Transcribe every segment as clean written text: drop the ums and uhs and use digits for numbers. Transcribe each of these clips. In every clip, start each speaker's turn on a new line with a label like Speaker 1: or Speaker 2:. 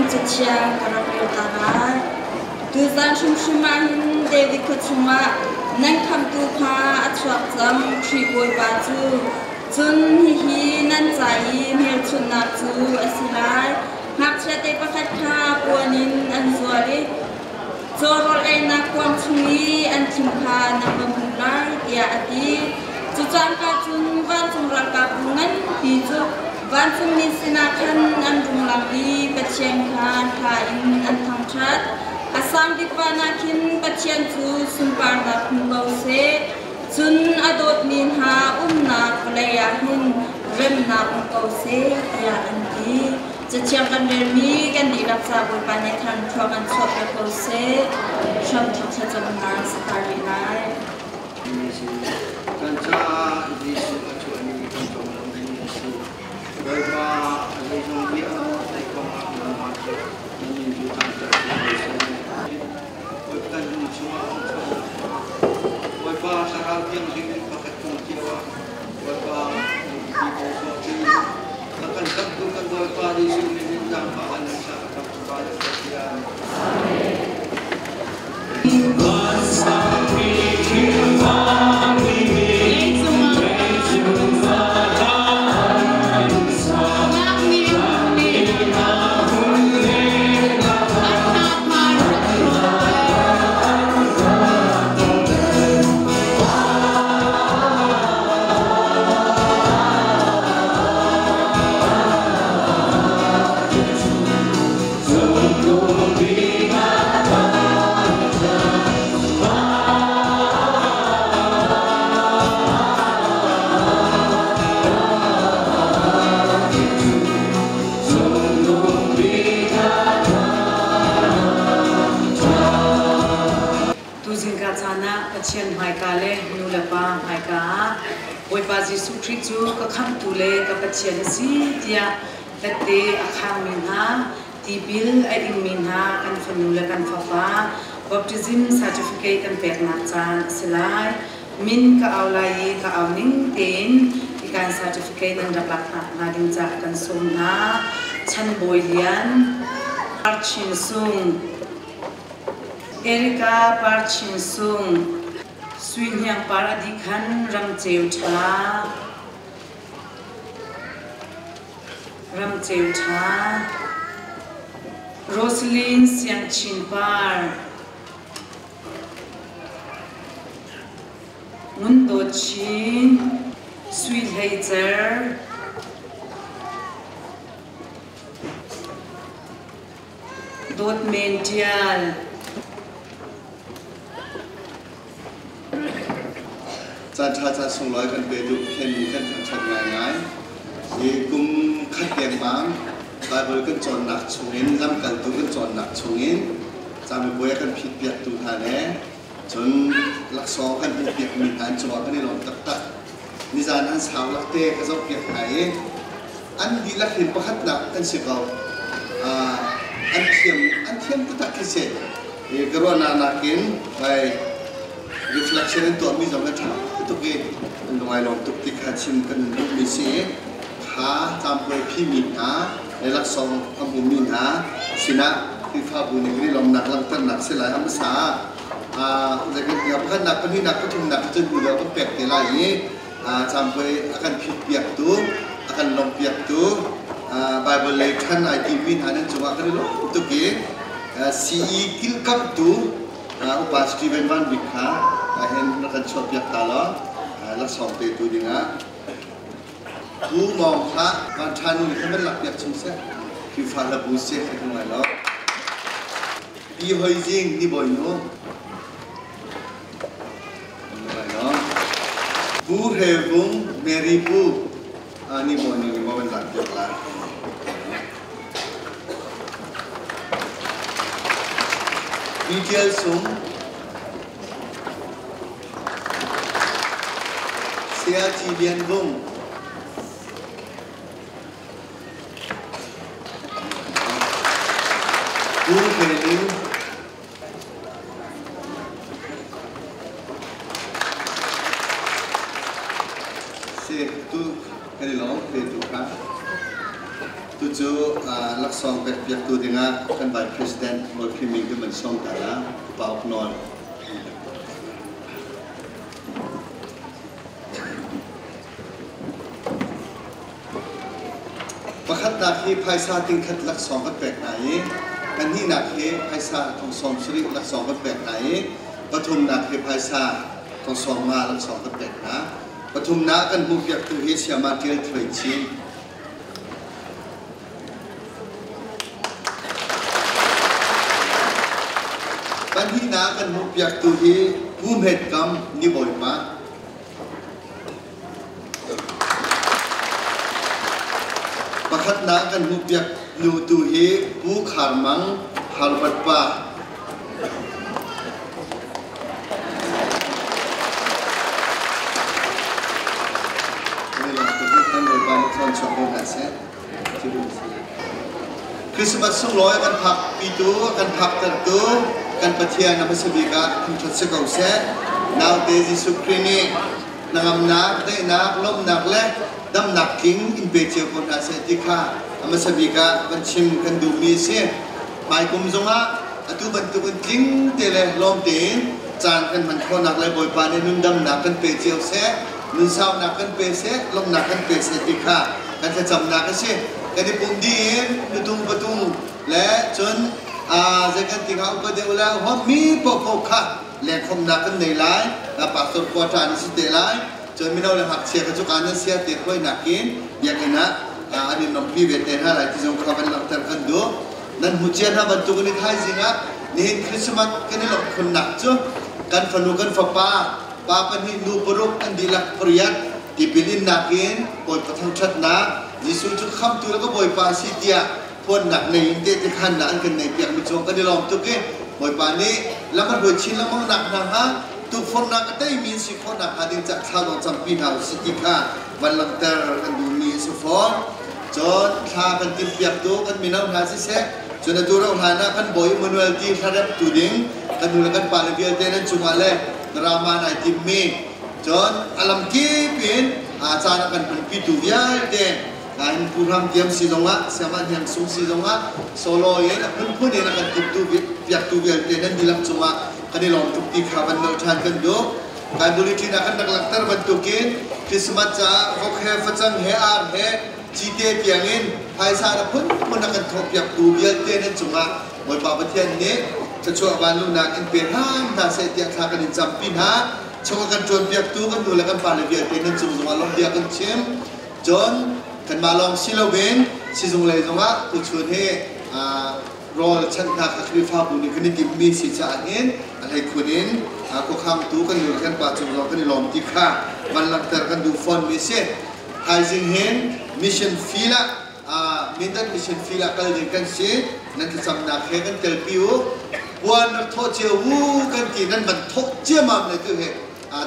Speaker 1: Cathiang ka rak rel ta lai. Tuzan hrimhrim ah hin David khua chungah nan khamhtu kha a chuak cang, Khrih Bawipa cu. Cun hihi nan ca i hmelchunhnak cu a si lai. Ngakchiate pakhat kha puan in an zual i caw rawl einak kuang chung i an thim kha nan va hmuh lai, tiah a ti. Cu cangka cun vancung ralkapbu nganpi cu vancungmi sinah khan an rung lang i Pathian kha hla in an thangṭhat. A sang bik van ah khin Pathian cu sunparnak hmu ko seh. Cun a dawtmi hna umnak vawlei ah hin remnak um ko seh, tiah an ti. Cathiang kan relmi kan dihlak ca Bawipa nih khan thlua kan chuahpiak ko seh. Hramthawk thlacamnak sakar rih lai.
Speaker 2: Kan caah Jesuh a chuahmi kan konglam hi a si. Bawipa a zeizong vialte kongah nangmah cu na min cu thangṭhat si ko seh. Bawipa kan lung chungah um chuahnak hnga Bawipa Thlarau Thianghlim in pakhat cung cio ah Bawipa lungpi ko sawh ti a kan khamhtu kan Bawipa Jesuh min in zaangfah an sa a kan Pathian.
Speaker 3: Tuzingka caan ah Pathian hmaika le nu le pa hmaika ah Bawipa Jesuh Khrih cu ka khamhtu le ka Pathian a si tiah tette a khangmi hna, tipil a ingmi hna kan fanu le kan fapa baptism certificate kan peknak caan a si lai. Min ka au lai i ka au ning tein hikan certificate nan rak lak hna ding caah kan sawm hna. Chan Bawi Lian, Par Chin Sung, Erika Par Chin Sung, Sui Hniang Par a dih khan Ram Ceu Ṭha, Ramceu ṭha. Rosaline Siangchin Par. Ngun Dawt Chin. Sui Hlei Cer. Dawt Men Ṭial.
Speaker 4: Caanṭha caan sunglawi kan petu Pathian min kan thangṭhat ngaingai. Hi kum khat dengmang Baibal kan cawnnak chungin lamkaltu kan cawnnak chungin camipuai a kan phitpiaktu hna le cun laksawng kan hmuhpiakmi hna an cungah kan i lawm taktak. Nizan an sau lakte ka zohpiak hna i an dihlak hin pakhatnak an si ko. An thiam an thiam taktak khi si. Ka ruahnak nakin vai reflection an tuahmi zong a ṭha tuk i an lungai lawm tuk ti kha chim kan duhmi si. Kha caampuai phimi hna le laksawng a hmumi hna sinah Khrihfabu nih kan i lawmnak langhternak si lai. A hmasa ah pakhatnak, pahnihnak, pathumnak cun hnu kan pek te lai i caampuai a kan phitpiaktu, a kan lawmhpiaktu, Baibal lei ṭhan ai timmi hna nan cungah kan i lawm tuk i CE kilkamhtu upa Stephen Van Bik kha hin rak kan chuahpiak ta law laksawng petu dingah Pu Mawng Hlah Van Ṭha nu nih khan van lakpiak chung seh Khrihfa hlabu seh khi kan ngai lo Pi Hoi Zing ni bawi nu Pu Hre Vung Mary Pu ni bawi nu nih maw van lakpiak lai Pi Tial Sung Saya Ci Lian Vung Pu Hre Ling Si tu kan i lawm pe tu kha. Tu cu Laksawng pekpiaktu dingah kan Vice President Bawi Phim Ming kan van sawm ta la. Upa Uk Nawl. Pakhatnak hi phaisa tingkhat laksawng kan pek hna i pahnihnak hi phaisa thong 70 laksawng kan pek hna i pathumnak hi phaisa thong 50 laksawng kan pek hna. Pathumnak kan hmuhpiaktu hi Sayama Ṭial Thluai Chin. Pahnihnak kan hmuhpiaktu hi Pu Hmet Kam Ni Bawipa. Pakhatnak kan hmuhpiak nu tu hi Pu Khar Mang Harvard pa. Christmas sunglawi kan phak pitu kan phaktertu kan Pathian a hmasa bik ah thangṭhat si ko seh. Naute Jesuh Khrih nih hnangamnak, daihnak, lawmhnak le damnak tling in pe cio ko hna seh ti kha a hmasa bik ah van chim kan duhmi a si. Hmaikum zongah atu bantukin tling te le lawm tein caan kan hman khawhnak le Bawipa nih nundamnak kan pe cio seh, nunsaunak kan pe seh, lawmhnak kan pe seh ti kha kan thlacamnak a si. Kan i pum dih in nutung patung le cun zei kan ti hnga upa deuh le huammi paohpaoh kha lengkhawmnak kan nei lai. Pastor quarter an si te lai. Cun mino le ngakchia kha cuka nan sia te khuainak in biakinn ah an in lawmhpi ve te hna lai ti zong kha van langhter kan duh. Nan hmu cia hna bantuk in thaizing ah nihin Christmas kan i lawmh khunnak cu kan fanu kan fapa pa pahnih nu paruk an dihlak pariat tipil innak in Bawipa thangṭhatnak Jesuh cu khamtu le ka Bawipa a si tiah phuannak nei in tehte khannak an kan neihpiak mi cung kan i lawm tuk i Bawipa nih lam a hruai chin lengmang nak hna hnga tukforhnak a teimi an si khawh nakhnga ding cah thla dawh campi hna usih ti kha van langhter kan duhmi a si fawn. Cun thla kan timhpiaktu kan mino hna siseh, cun atu rauh hlan ah kan bawi Emmanuel ti hlaremtu ding kan nu le kan pale vialte nan cungah le drama nai timmi cun a lamkip in a caan a kan hmanpitu vialte Nain Pu Ram Tiam si zongah, Siamah Hniang Sung si zongah, solo in a phunphun in a kan timtu piaktu vialte nan dihlak cungah kan i lawm tuk ti kha van nolh ṭhan kan duh. Kai bulletin ah kan rak langhter bantukin Christmas caah vok he facang he ar he cite tiangin phaisa na phunphun a kan thawhpiaktu vialte nan cungah Bawipa Pathian nih thluachuah vanlunak in pe hram hna seh tiah thla kan in campi hna. Chung a kan ṭuanpiaktu kan nu le kan pale vialte nan cung zongah lawmhbia kan chim. Cun kanmah lawng si loin sizung lei zongah tuchun hi rawl chanhnak kha Khrihfabu nih kan i timhmi si caah hin a hleikhun in khuakhangtu kan nu le kan pa cung zong kan i lawm ti kha van langhter kan duh fawnmi a si. Thaizing hin mission field ah Mindat mission field ah kal ding kan si. Nan thlacamnak he kan telpi u. Puan rak thawh cio u kan ti nan van thawh ciammam le tu hi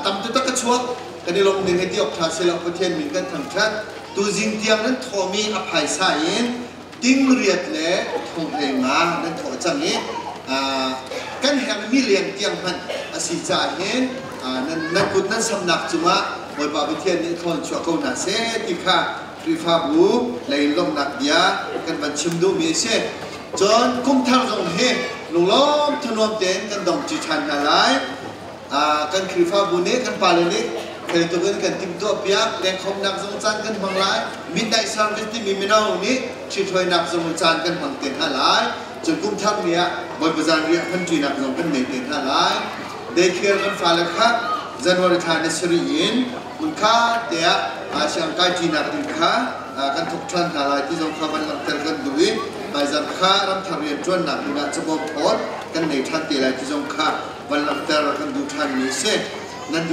Speaker 4: tam taktak ka chuak kan i lawmh ning hi ti awk ṭha si lo Pathian min kan thangṭhat tuzing tiang nan thawhmi a phaisa in ting riat le thong hlei nga nan thawh cang i kan herhmi leng tiang hmanh a si caah hin nan kut nan samnak cungah Bawipa Pathian nih thawn chuah ko hna seh ti kha Khrihfabu lei lawmhnak bia kan van chim duhmi a si. Cun kum thar zong hi lunglawm thanuam tein kan dongṭi ṭhan hna lai. Kan Khrihfabu nih kan pale nih fel tuk in kan timhtuah piak lengkhawmnak zong caan kan hmang lai. Midnight service timi mino nih ṭhithruainak zong caan kan hmang te hna lai. Cun kum thar ni ah Bawipa zanriah hmanṭinak zong kan nei te hna lai. Daycare kan fale kha January thla ni sarih in hmunkhat te ah siang kaiṭinak ding kha kan thawk ṭhan hna lai ti zong kha van langhter kan duh i hmaizarh kha ramthar rianṭuannak dingah cabawm phawt kan nei ṭhan te lai ti zong kha van langhter kan duh ṭhanmi a si. Nan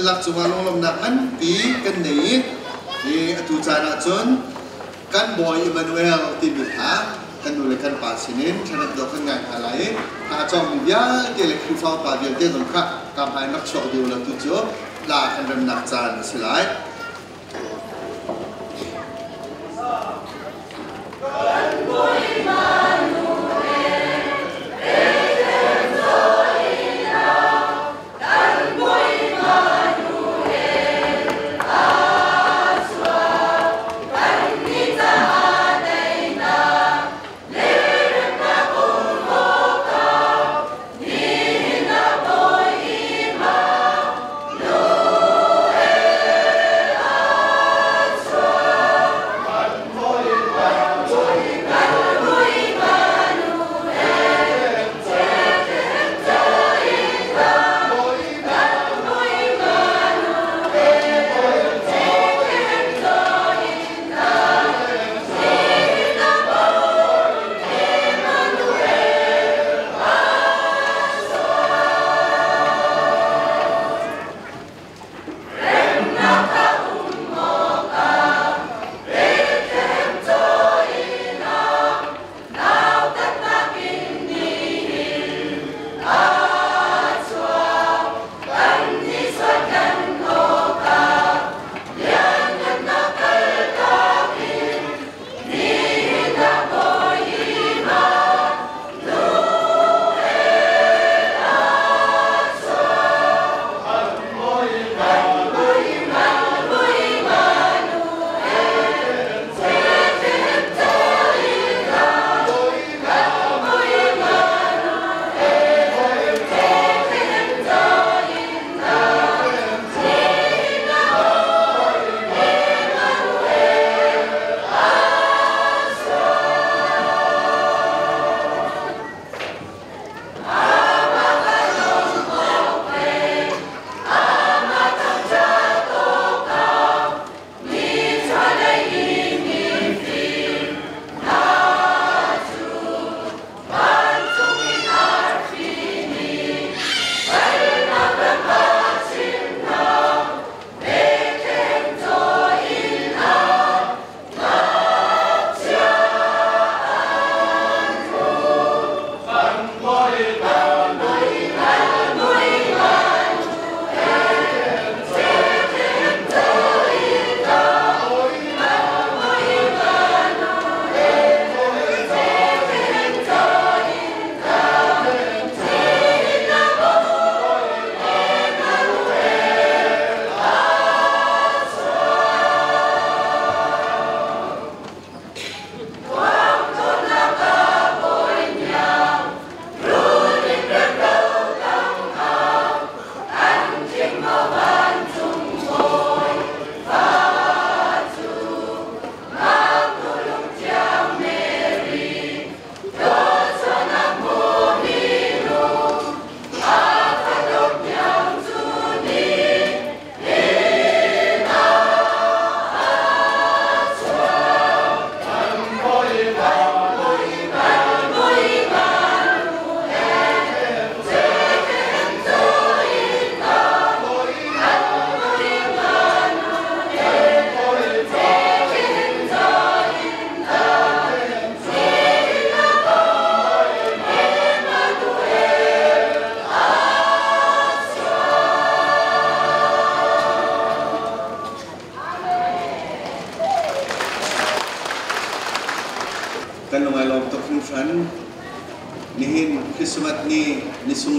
Speaker 4: lak cungah lunglawmhnak nganpi kan nei i hi atu caan ahcun kan bawi Emmanuel timi hla kan nu le kan pa sinin thlanat dawh kan ngai hna lai i hla a cawngmi vialte le Khrihfa upa vialte zong kha ka hmai rak chuak dih lo tu cu hla kan remnak caan a si lai.
Speaker 5: Kan bawi Emmanuel, Bethlehem zaw inn ah, kan bawi Emmanuel a chuak. Kannih caah daihnak.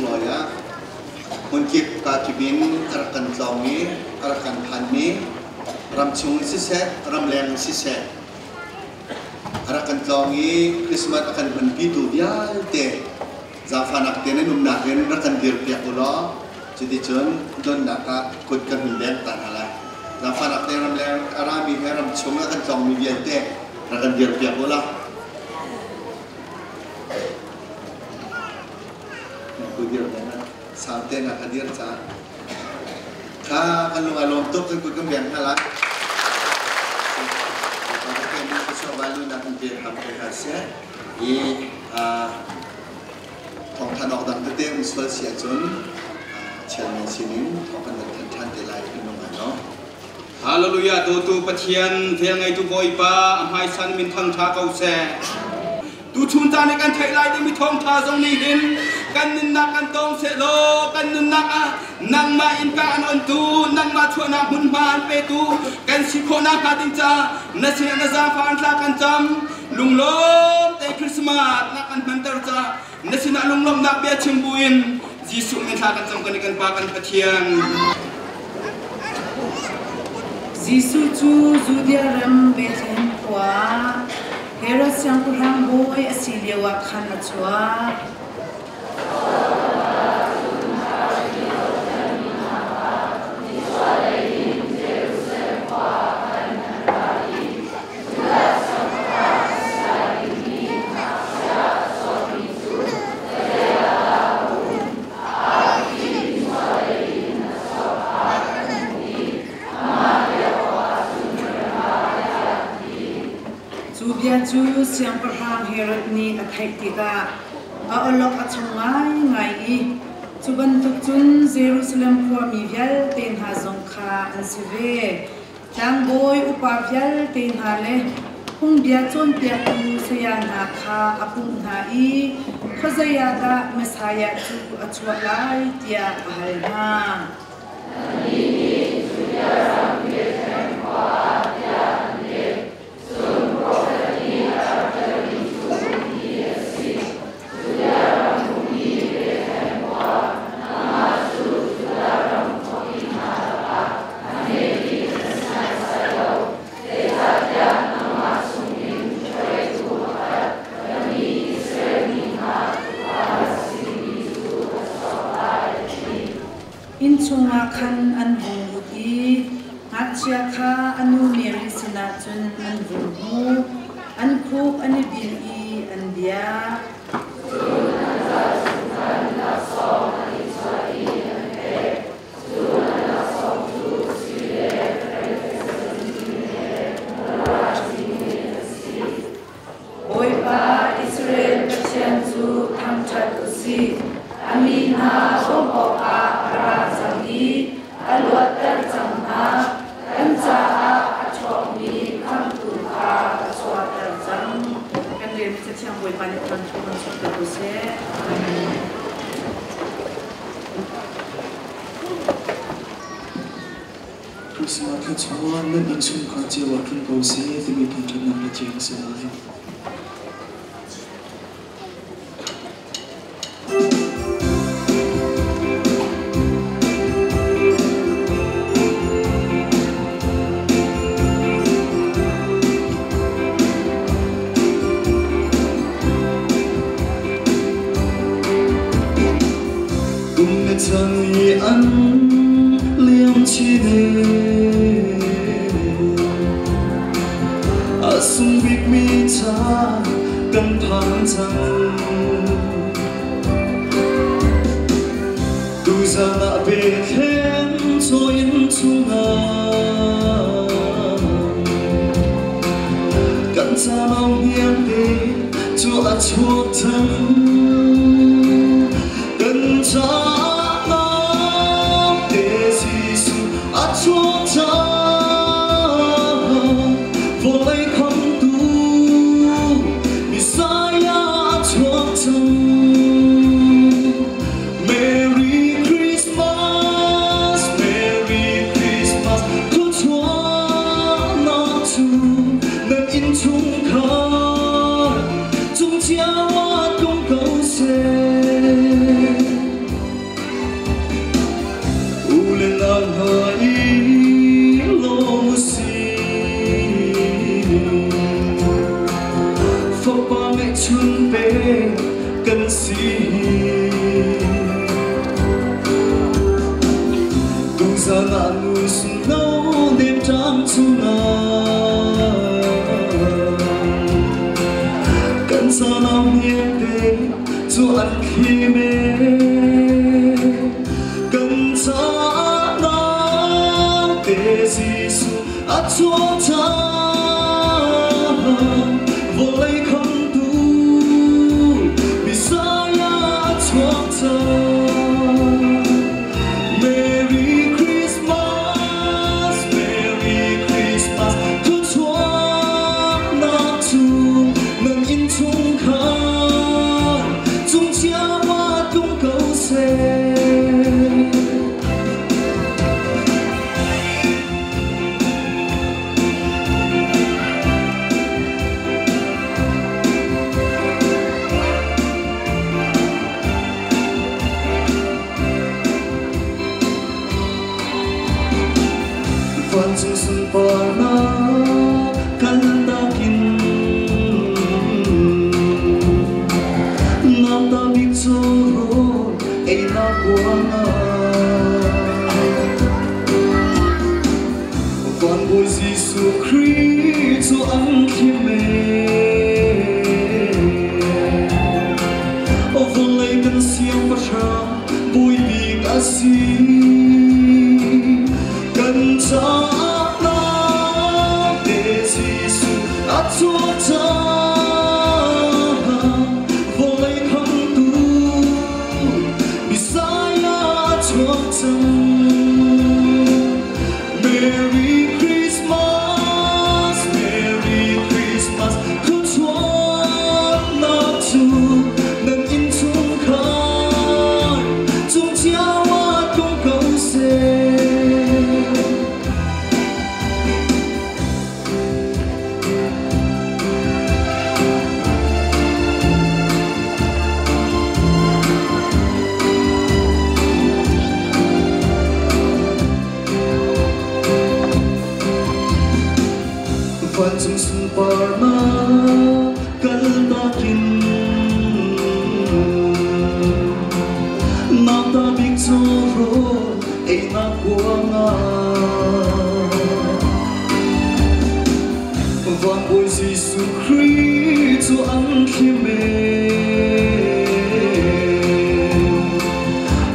Speaker 4: sunglawi ah hmunkip kakip in a rak kan tlawng i a rak kan phanmi ramchung in siseh, ramleng in siseh a rak kan tlawng i Christmas a kan hmanpitu vialte zaangfahnak te nan umnak in rak kan dirpiak u law cuticun donnak ah kut kan hun leng ta hna lai. Zaangfahnak te ramleng a rami he ramchung a kan tlawngmi vialte rak kan dirpiak u law. Ku dir na sangte na ka dir ca kha kan lung a lawm tuk kan kut kan beng hna lai. I thawngthan awk dang tete um sual si ahcun chairman sinin thawng kan than than te lai kan lung ai lawm.
Speaker 6: Hallelujah dawtu Pathian velngeitu Bawipa a hmaisan min thangtha ko seh. Tuchun caan i kan theih lai dingmi thawngtha zong nih hin kan nunnak kan tong sehlaw kan nunnak ah nangmah innka an ontu nangmah chuahnak hmunhma an petu kan si khawhnak hnga ding caah na sinah na zaangfah an thla kan cam. Lunglawm te Christmas na kan hmanter caah na sinah lunglawmhnak bia chim buin Jesuh min thla kan cam kan i kan Pa kan Pathian.
Speaker 3: Jesuh cu Judea ram Bethlehem khua Herod siangpahrang bawi a si lioah khan a chuak. Cu bia cu Siangpahrang Herod nih a theih tikah a awlok a chong ngaingai i cu bantuk cun Jerusalem khuami vialte hna zong kha an si ve. Tlangbawi upa vialte hna le phungbia cawnpiaktu saya hna kha a pumh hna i khuazei ah dah Messiah cu a chuah lai tiah a hal hna.
Speaker 5: Annih nih Judea ram Bethlehem khua ah tiah an leh. Cun profet nih a rak ṭialmi cu hihi a si: Judea ram ummi Bethlehem khua, nangmah cu Judah ram khuapi hna lakah a hme bik na si naisai lo, zeicahtiah nangmah chungin hruaitu pakhat ka mi Israel mi hna tupa a si dingmi cu a chuak lai, a ti.
Speaker 3: Inn chungah khan an vung lut i ngakchia kha a nu Mary sinah cun an vung hmuh. An khuk an i bil i an biak.
Speaker 5: Cun an zal chung khan laksawng an i chuah i an pek. Cu an laksawng cu sui le frankincense le mura cihmui an si.
Speaker 3: Bawipa Israel Pathian cu thangṭhat u sih. A mi hna bawmh awkah a ra cang i a luatter cang hna. Kan caah a chuakmi Khamhtu kha a chuahter cang. Kan relmi Cathiang Bawipa nih kan thu kan chuahter ko seh. Amen.
Speaker 7: Christmas thluachuah nan innchungkhar cio ah tlung ko seh timi thangṭhatnak le thiang a si lai. Kum le chan i an liam chin a sung bikmi ca kan phan cang. Tuzan ah Bethlehem caw-inn chungah kan ca hniangte cu a chuak cang. Kan caah te Jesuh a chuak cang. Vawlei khamtu Messiah a chuak cang. Merry Christmas, Merry Christmas, thluachuahnak cu nan innchungkhar cung cio ah tlung ko seh. Vancung sunparnak kaltak in Nauta bik cu rawl einak kuangah Van Bawi Jesuh Khrih cu an thim Vawlei kan siangpahrang bawi bik a si. Kan caah te Jesuh a chuak cang. Vawlei khamtu Messiah a chuak cang. Merry Christmas, Merry Christmas, Khuachuahnak cu nan innchungkhar cung cio ah tlung ko seh. Vancung sunparnak kaltak in Nauta bik cu rawl einak kuangah Van Bawi Jesuh Khrih cu an thlim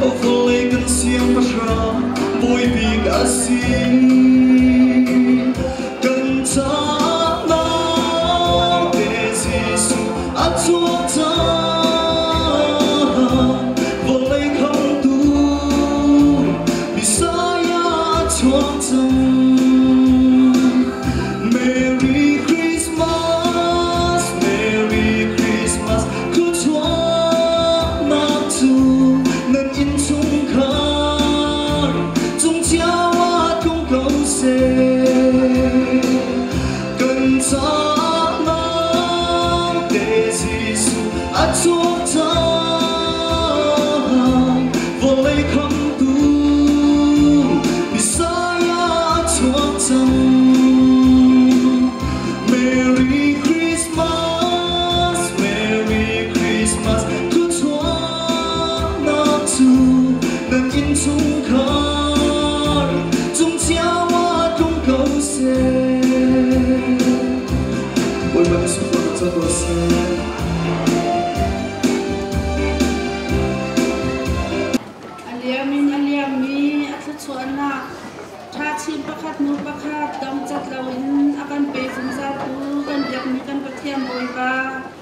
Speaker 7: Vawlei kan siangpahrang bawi bik a si. Kan caah te Jesuh a chuak cang. Vawlei khamtu Messiah a chuak cang. Merry Christmas, Merry Christmas, khuachuahnak cu nan innchungkhar cung cio ah tlung ko seh. Kan caah te Jesuh a chuak cang. Vawlei khamtu Messiah a chuak cang. Merry Christmas, Merry Christmas, khuachuahnak cu nan innchungkhar cung cio ah tlung ko seh. Bawipa nih sunparnak cang ko seh.
Speaker 8: A liam in a liammi a thluachuahnak ṭha chin pakhat hnu pakhat dongcat loin a kan pe zungzaltu kan biakmi kan Pathian Bawipa.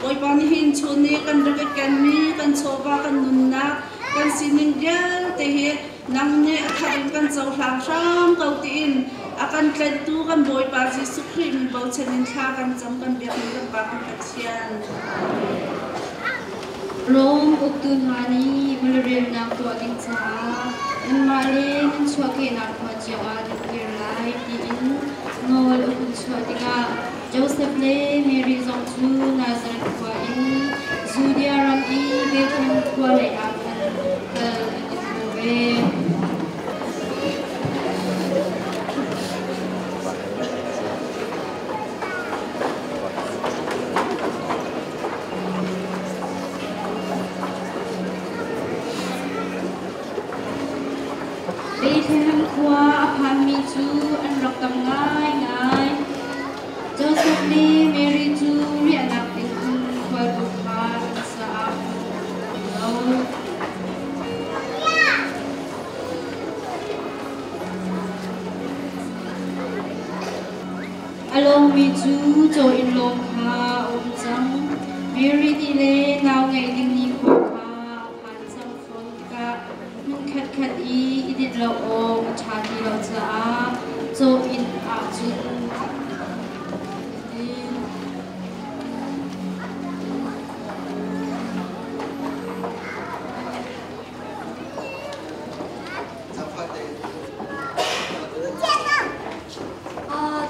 Speaker 8: Bawipa nihin chun i kan rak i kenmi kan chawva kan nunnak kan sining vialte hi nang nih a thar in kan cohlang hram ko tiin a kan tlenhtu kan Bawipa Jesuh Khrih min bochan in thla kan cam kan biakmi kan Pa kan Pathian.
Speaker 9: Rom uktu hna nih mulurelnak tuah ding caah nanmah le nan chuahkehnak khua cio ah nan kir lai tiin nawl a hun chuah tikah Josef le Mary zong cu Nazareth khua in Judea ram i Bethlehem khua leiah khan kal an i thawh ve. Bethlehem khua a phanmi cu an rak tam ngaingai. Josef le Mary cu riahnak ding in khualbuk kha an caah an lo. A lawngmi cu caw inn lawng kha a um cang. Mary nih le nau ngeih ding nikhua kha a phan cang fawn tikah hmunkhatkhat i i dinh lo awk a ṭha ti lo caah caw inn ah cun an i din.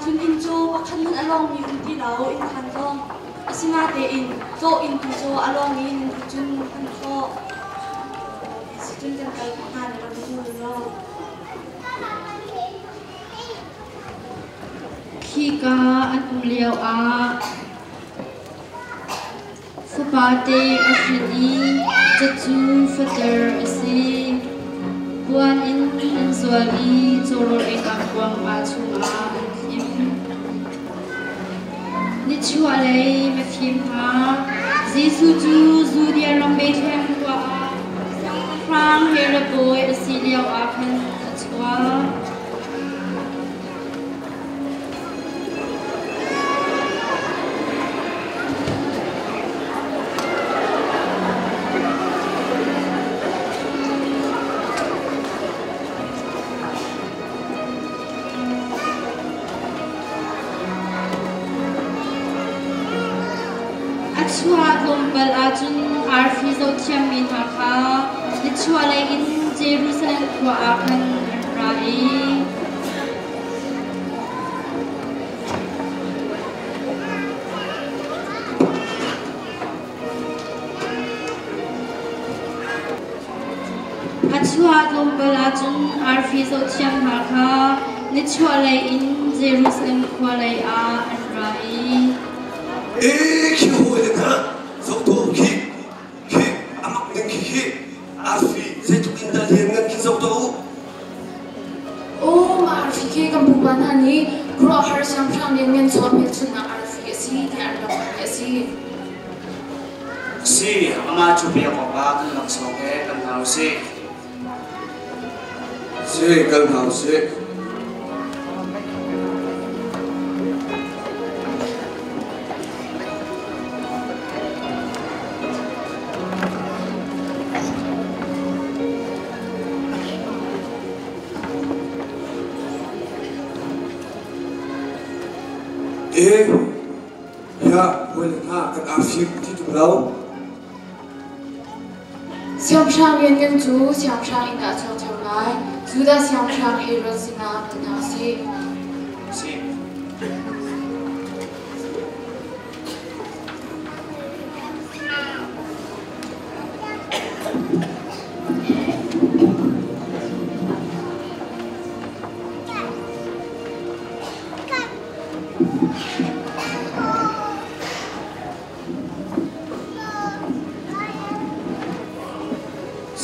Speaker 1: Cun inn cu pakhat hmanh a lawngmi um ti lo, inn khan zong. Asinain caw inn tu cu a lawng i nan duh cun hman khawh. Sicun kan kal hna na rak zul lo.
Speaker 9: Khika an um lioah fapate a hrin i cacu fater a si. Puan in an zual i cawrawl einak kuang ah chungah an thlim. Nichuahlei mifim hna, Jesuh cu Judea ram Bethlehem khua ah siangpahrang Herod bawi a si lioah khan a chuak. A chuah tlawmpal ahcun arfi zohthiammi hna kha nichuahlei in Jerusalem khua ah khan an ra i A chuah tlawmpal ahcun arfi zohthiam hna kha nichuahlei in Jerusalem khua lei ah an ra i
Speaker 10: Ee khi hawi le hna zoh khi khi amak ning khi khi arfi zeitluk in dah lian ngan khi zoh tuah u.
Speaker 11: Aw mah arfi khi kan pupa hna nih khuaruahhar siangpahrang lianngan chuah hmelchunhnak arfi a si tiah an rak ruahmi a si.
Speaker 12: Si, amah cu pek awkah kan laksawng he kan hna u sih.
Speaker 10: Si, kal hna u sih. E, Ya, hawile hna kan arfi ti ṭung lo.
Speaker 11: Siangpahrang lianngan cu siangpahrang inn ah a chuak ṭheo lai. Judah siangpahrang Herod sinah kal hna u sih.
Speaker 12: Si.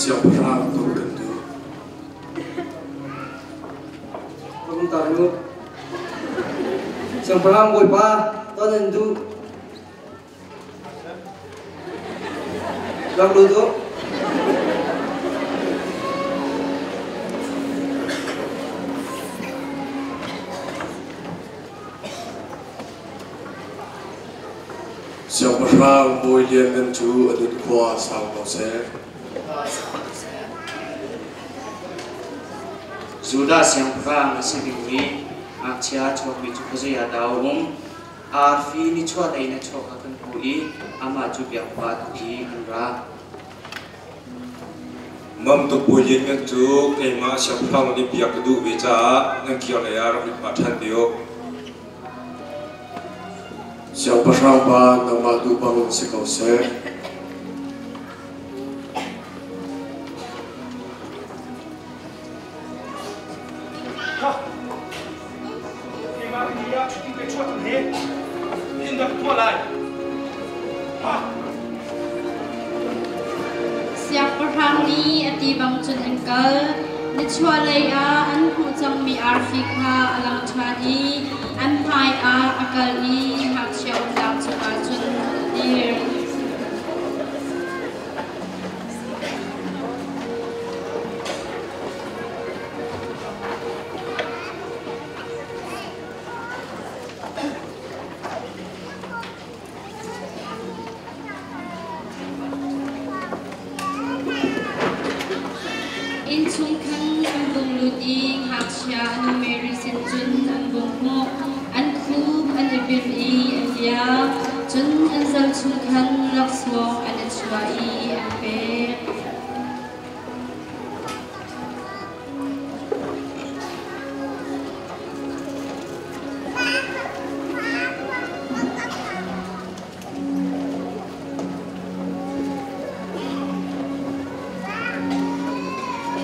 Speaker 10: Siangpahrang ton kan duh.
Speaker 2: Rum ta nu. Siangpahrang bawipa ton an duh. Rak lut u.
Speaker 10: Siangpahrang bawi lianngan cu a nun khua sau ko seh.
Speaker 12: Judah siangpahrang a si dingmi ngakchia chuakmi cu khuazei ah dah a um? Arfi nichuahlei in a chuak kha kan hmuh i amah cu biakpa tu hi kan ra.
Speaker 10: Mam tuk bawi lianngan cu keimah siangpahrang nih biak ka duh ve caah nan kir lei ah rak lut pah ṭhan te u. Siangpahrang pa nangmah duh bang si ko seh.
Speaker 9: Siangpahrang nih a ti bang cun an kal. Nichuahlei ah an hmuh cangmi arfi kha a lang ṭhan i an hmaiah a kal i ngakchia umnak cungah cun a dir. Innchung khan an vung lut i ngakchia a nu Mary sin cun an vung hmuh. An khup an i bil i an biak. Cun an zal chung khan laksawng an i chuah i an pek.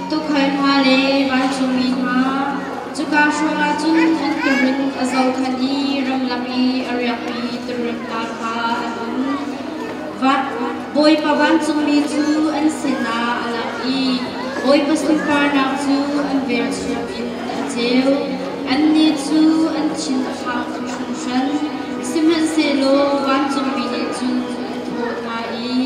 Speaker 9: Tuukhal hna le vancungmi hna, cuka Cuka hrawngah cun an tuurun a zohkhenh i ramlak i a riakmi tuurun hna kha an um. Bawipa vancungmi cu an sinah a lang i Bawipa sunparnak cu an velchum in a ceu. Annih cu an thin a phang tuk hringhran, sihmanhsehlaw vancungmi nih cun an thawh hna i,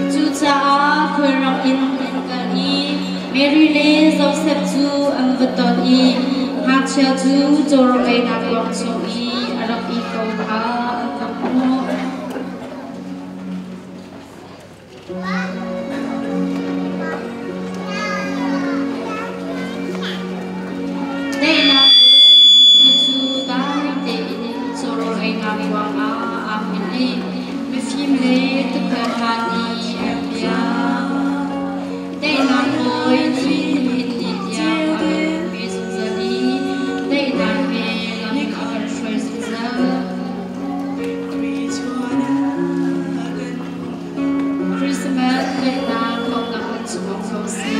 Speaker 9: Cucaah khulrang in an kal i Mary le Josef cu an va ton i ngakchia cu cawraw einak kuang chung i a rak ih ko kha an va hmuh. Daihnak Bawi Jesuh cu dai tein cawrawl einak ruangah aa hngilh i mifim le tuukhal hna nih an biak. Daihnak Bawi nih nihin ni tiang a kan umpi zungzal i daihnak he lam a kan hruai zungzal. Christmas daihnak lawmhnak nan cungah ko seh.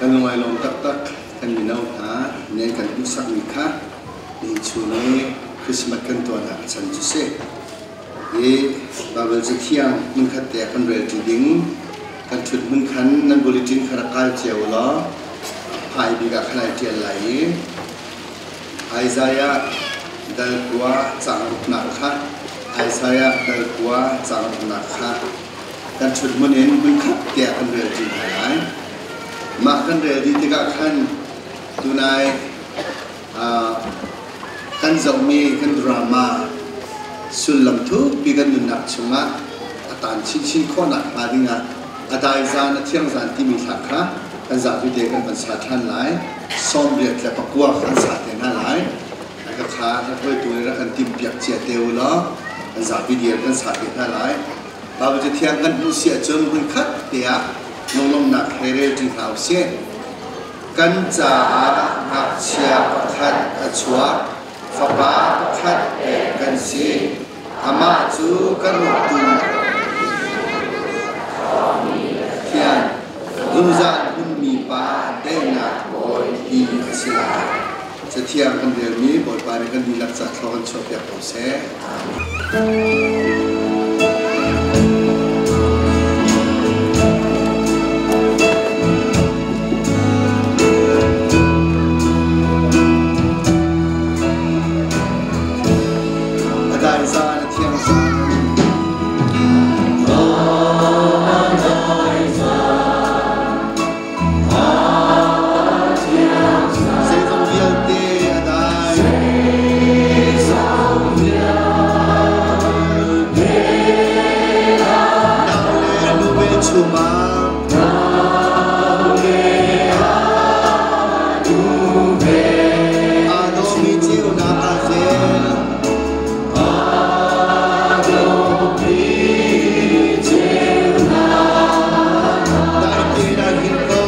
Speaker 4: Kan lung ai lawm taktak kan mino hna nih an kan hmuhsakmi kha nihin chun i Christmas kan tuahnak a chan cu si. Hi Baibal Cathiang hmunkhat te ah kan relṭi ding. Kan ṭhut hmun khan nan bulletin kha rak kai cio u law hmai bik ah khan ai ṭial lai i Isaiah dal kua caang ruknak kha Isaiah dal kua caang ruknak kha kan ṭhut hmun in hmunkhat te ah kan relṭi hna lai. Mah kan rel dih tikah khan tunai Kan zohmi kan drama sullam thukpi kan nunnak chungah a taan chinchin khawhnak hnga dingah a dai zan a thiang zan timi hla kha kan zapi te kan van sa ṭhan lai. 89 kan sa te hna lai. Ka kha hruaitu nih rak kan timhpiak cia te u law kan zapi dir kan sa te hna lai. Baibal Cathiang kan hmuh si ahcun hmunkhat te ah lunglawmhnak he rel ṭi hna usih. Kan caah ngakchia pakhat a chuak, fapa pakhat pek kan si. Amah cu kan uktu Pathian. Zungzal hmunmi Pa, daihnak Bawi ti a si lai. Cathiang kan relmi Bawipa nih kan dihlak ca thlua kan chuahpiak ko seh. A dai zan, a thiang zan. Zeizong vialte a dai. Nau le nuve chungah. Aa dawmi ceunak ah zel. Dai tein ah hngilh ko.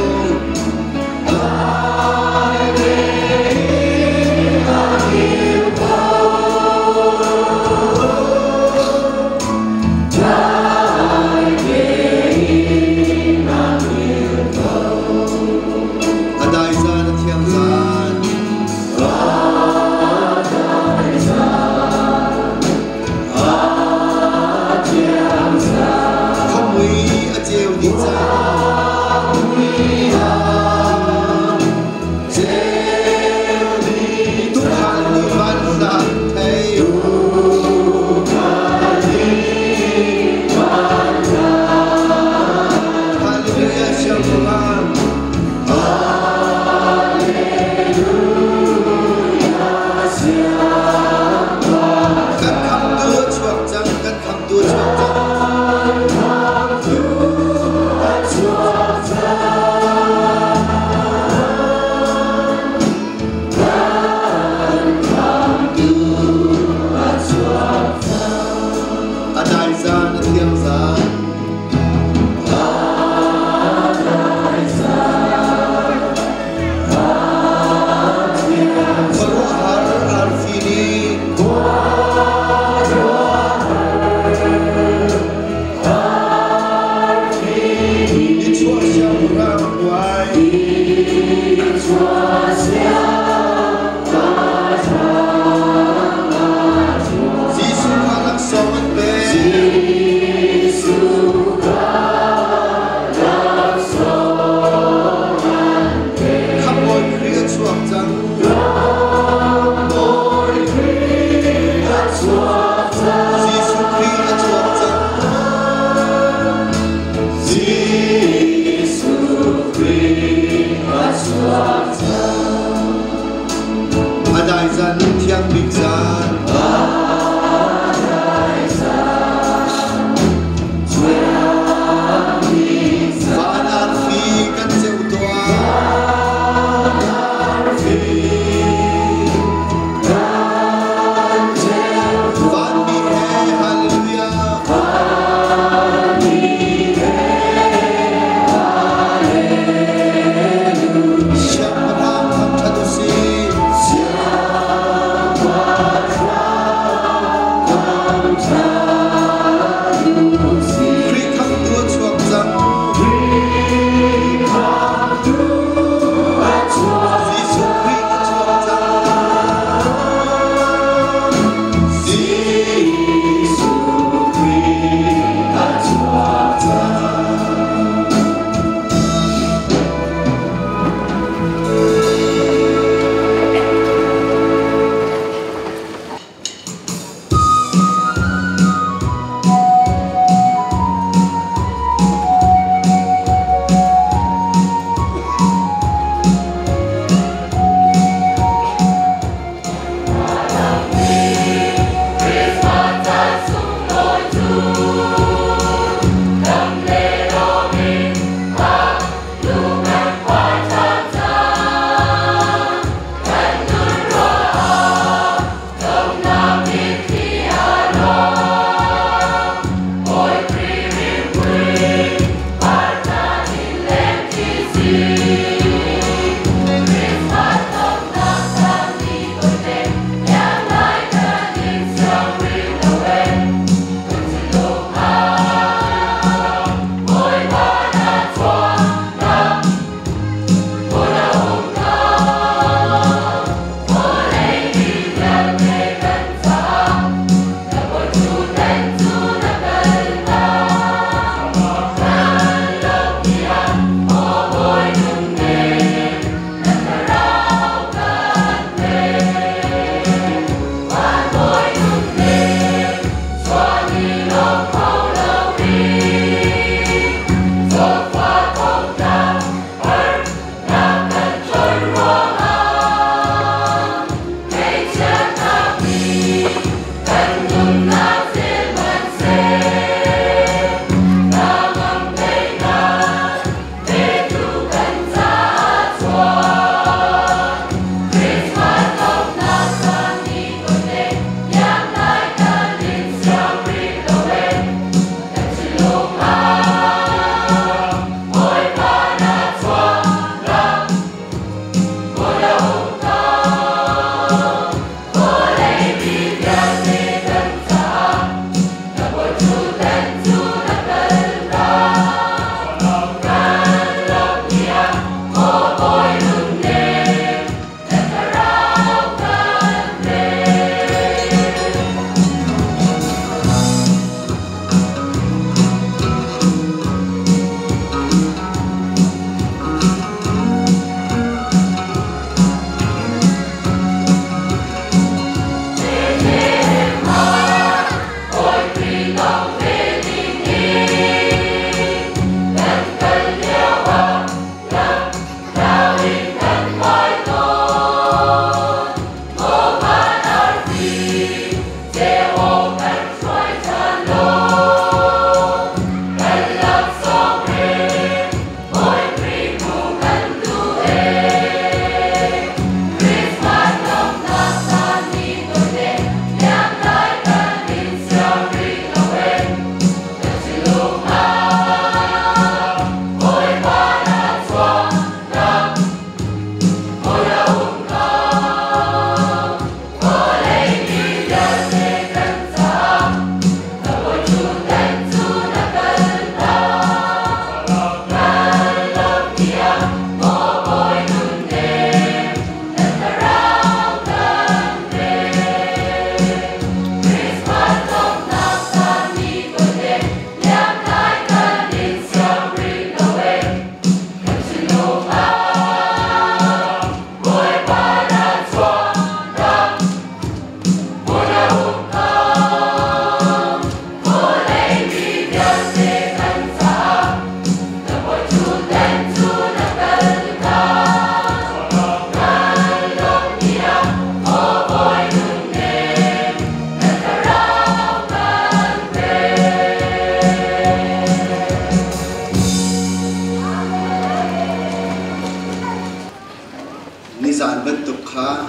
Speaker 4: Nizan bantuk kha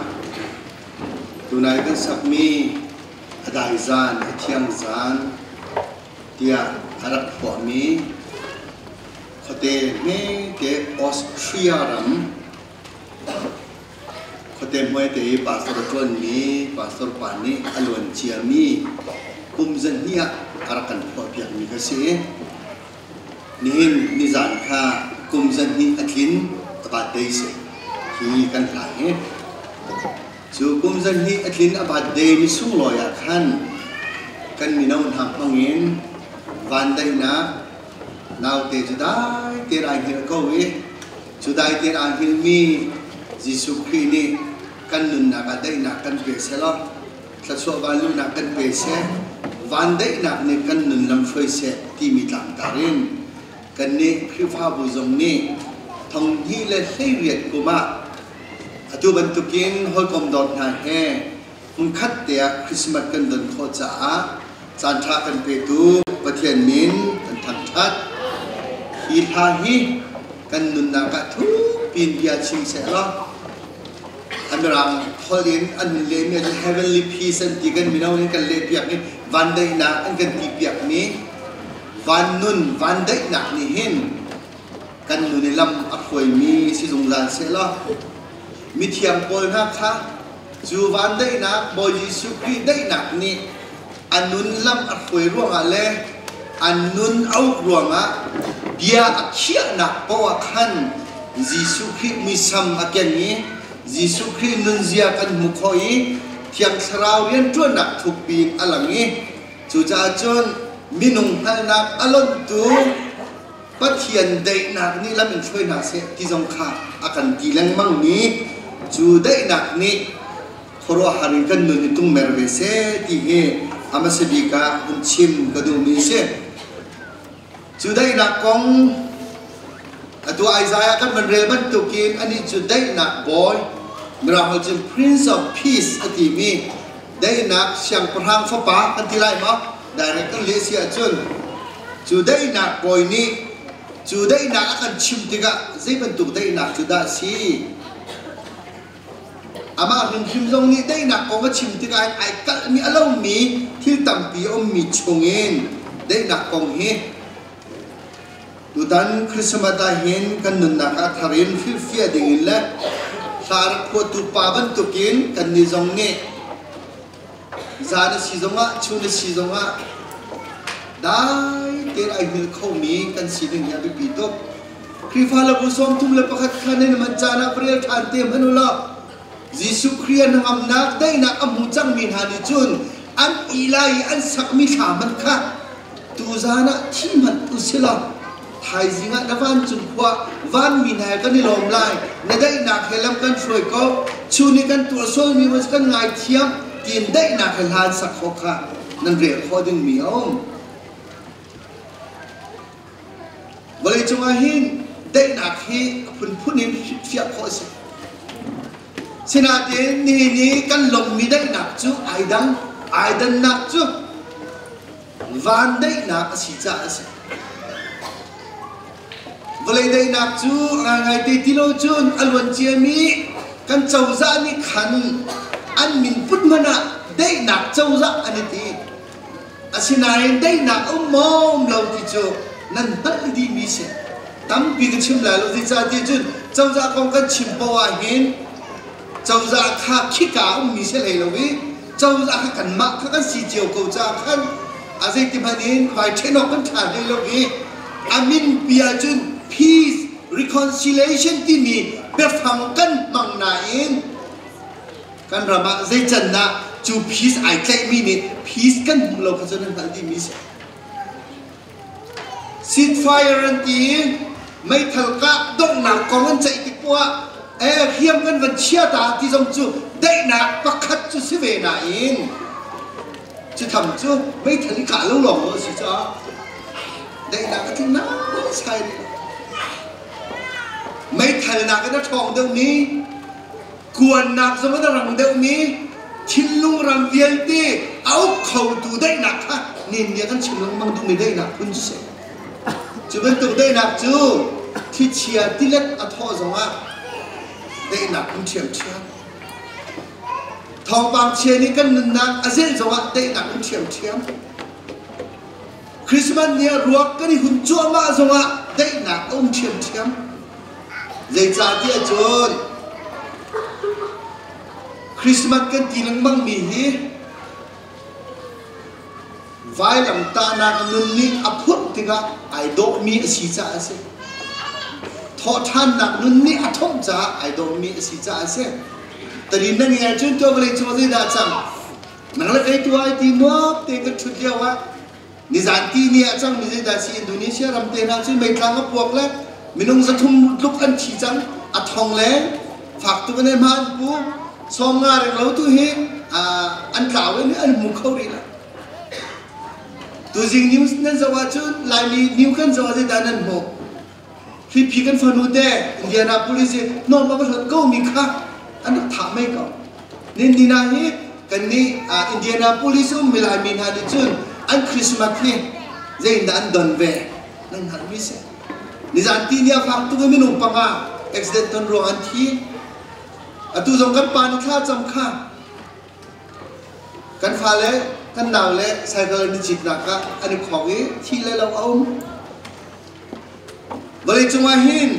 Speaker 4: tunai kan sakmi a dai zan, a thiang zan tiah a rak phuahmi khuate hmete Austria ram khuate hmuaite i pastor a ṭuanmi pastor pa nih a luan ciami kum zahnih ah a rak kan phuahpiakmi ka si. Nihin nizan kha kum zahnih a tlin a birthday si hi kan hla hi. Cu kum zahnih a tlin a birthday ni sunglawi ah khan kan mino hna hmangin vandaihnak naute cu dai tein ai hngilh ko i cu dai tein aa hngilhmi Jesuh Khrih nih kan nunnak ah daihnak kan pe selaw thluachuah vanluhnak kan pe seh vandaihnak nih kan nun lam hruai seh timi tlangtar in kannih Khrihfabu zong nih 2018 kum ah atu bantukin hawikom dawt hna he hmunkhat te ah Christmas kan don khawh caah caanṭha kan petu Pathian min kan thangṭhat. Hi hla hi kan nunnak ah thukpi in bia chim seh law a mirang holh in an hun lehmi cu heavenly peace an ti kan mino nih kan lehpiak i vandaihnak an kan tipiakmi van nun vandaihnak nih hin kan nun i lam a hruaimi si zungzal seh law mithiang pawl hna kha Cu vandaihnak Bawi Jesuh Khrih daihnak nih a nun lam a hruai ruangah le a nun a uk ruangah bia a khiahnak paoh ah khan Jesuh Khrih muisam a keng i Jesuh Khrih nunzia kan hmu khawh i Thiang Thlarau rianṭuannak thukpi in a lang i cucaah cun minung hngalhnak a lonhtu Pathian daihnak nih lam in hruai hna seh ti zong kha a kan ti lengmang mi cu daihnak nih khuaruahhar in kan nun i tungmer ve seh ti hi a hmasa bik ah hun chim ka duhmi si. Cu daihnak kong atu Isaiah kan van rel bantukin anih cu daihnak bawi Mirang holh cun Prince of Peace a timi daihnak siangpahrang fapa kan ti lai maw? Direct kan leh si ahcun cu daihnak bawi nih cu daihnak a kan chim tikah zei bantuk daihnak cu dah a si? Amah hrimhrim zong nih daihnak kong a chim tikah ai kalhmi a lomi thil tampi a ummi chungin daihnak kong hi tutan Christmas ah hin kan nunnak ah thar in hrilhfiah dingin le hla rak phuahtu pa bantukin kannih zong nih Zan a si zongah, chun a si zongah dai tein ai hngilh khomi kan si ding hi a biapi tuk. Khrihfa labu 31 khan in man caan ah va rel ṭhan te hmanh u law Jesuh Khrih a hnangamnak daihnak a hmu cangmi hna nih cun an ih lai i an sakmi thla hmanh kha tuzan ah thi hmanh u si law thaizing ah na vancung khua vanmi hna he kan i lawm lai na daihnak he lam kan hruai ko chun i kan tuah sualmi maw kan ngaithiam tiin daihnak he hlan sak khawh kha nan rel khawh dingmi a um vawleicung ah hin daihnak hi a phunphun in fiah khawh a si sinain nihin i kan lawmmi daihnak cu ai dang ai dannak cu Vandaihnak a si caah a si. Vawlei daihnak cu ngaingai te ti lo cun a luan ciami kan cozah nih khan an min put hmanh ah daihnak cozah an i ti. Asinain daihnak um maw um lo ti cu nan hngalh dihmi si. Tampi ka chim lai lo zeicahtiah cun cozah kong kan chim paoh ah hin cozah kha khika ummi si hlei lo i cozah kha kanmah kha kan si cio ko caah khan a zeiti hmanh in vai ṭhen awk kan ṭha hlei lo i a min pi ahcun peace reconciliation timi biafang kan hmang nain kan ram ah zei can dah cu peace ai tlaihmi nih peace kan hmuh lo kha cu nan hngalh dihmi si. Ceasefire an ti i meithal kah donghnak kong an ceih tik poah ah hriam kan van chia ta ti zong cu daihnak pakhat cu si ve nain cu tham cu meithal i kah lo lawng a si caah. Daihnak a tling naisai rih lo. Meithal nakin a ṭhawng deuhmi, kuannak zong in a rang deuhmi, thinlung ram vialte a uk khotu daihnak kha nin nih a kan chim lengmang duhmi daihnak phun cu si. Cu bantuk daihnak cu thlichia tilet a thawh zongah daihnak um ṭhiamṭhiam. Thawngpang chia nih kan nunnak a zelh zongah daihnak um ṭhiamṭhiam. Christmas ni ah ruak kan i hun cuahmah zongah daihnak a um ṭhiamṭhiam. Zeicahtiah cun Christmas kan ti lengmangmi hi vailamtahnak nun nih a phurh tikah ai dawhmi a si caah a si. Thawhṭhannak nun nih a thawmh caah ai dawhmi a si caah a si. Tadin na ngai ahcun tuah vawlei cung ah zeidah a cang? Nang le kei tu ai ti nuam tein kan ṭhut lio ah nizan ti ni ah cang mi zeidah si Indonesia ram te hna cu meitlang a puak le minung 300 tluk an thi cang a thong le fak tuk in hma an pu 50 reng lo tu hi an tlau in an hmu kho rih lo. Tuzing news nan zoh ahcun Laimi new kan zoh ah zeidah nan hmuh? Hliphi kan fanu te Indianapolis i hnawm a va hlot ko mi kha an rak thah mei ko. Nin ni na hi kan nih Indianapolis um mi Laimi hna nih cun an Christmas hi zeiindah an don ve nan hngalh mi si. Nizan ti ni a fak tuk i minung panga accident ton ruang an thi. Atu zong kan pa nih thla cam kha Kan fale, kan naule cycle an i citnak ah an i khong i thi le lo a um. Vawleicung ah hin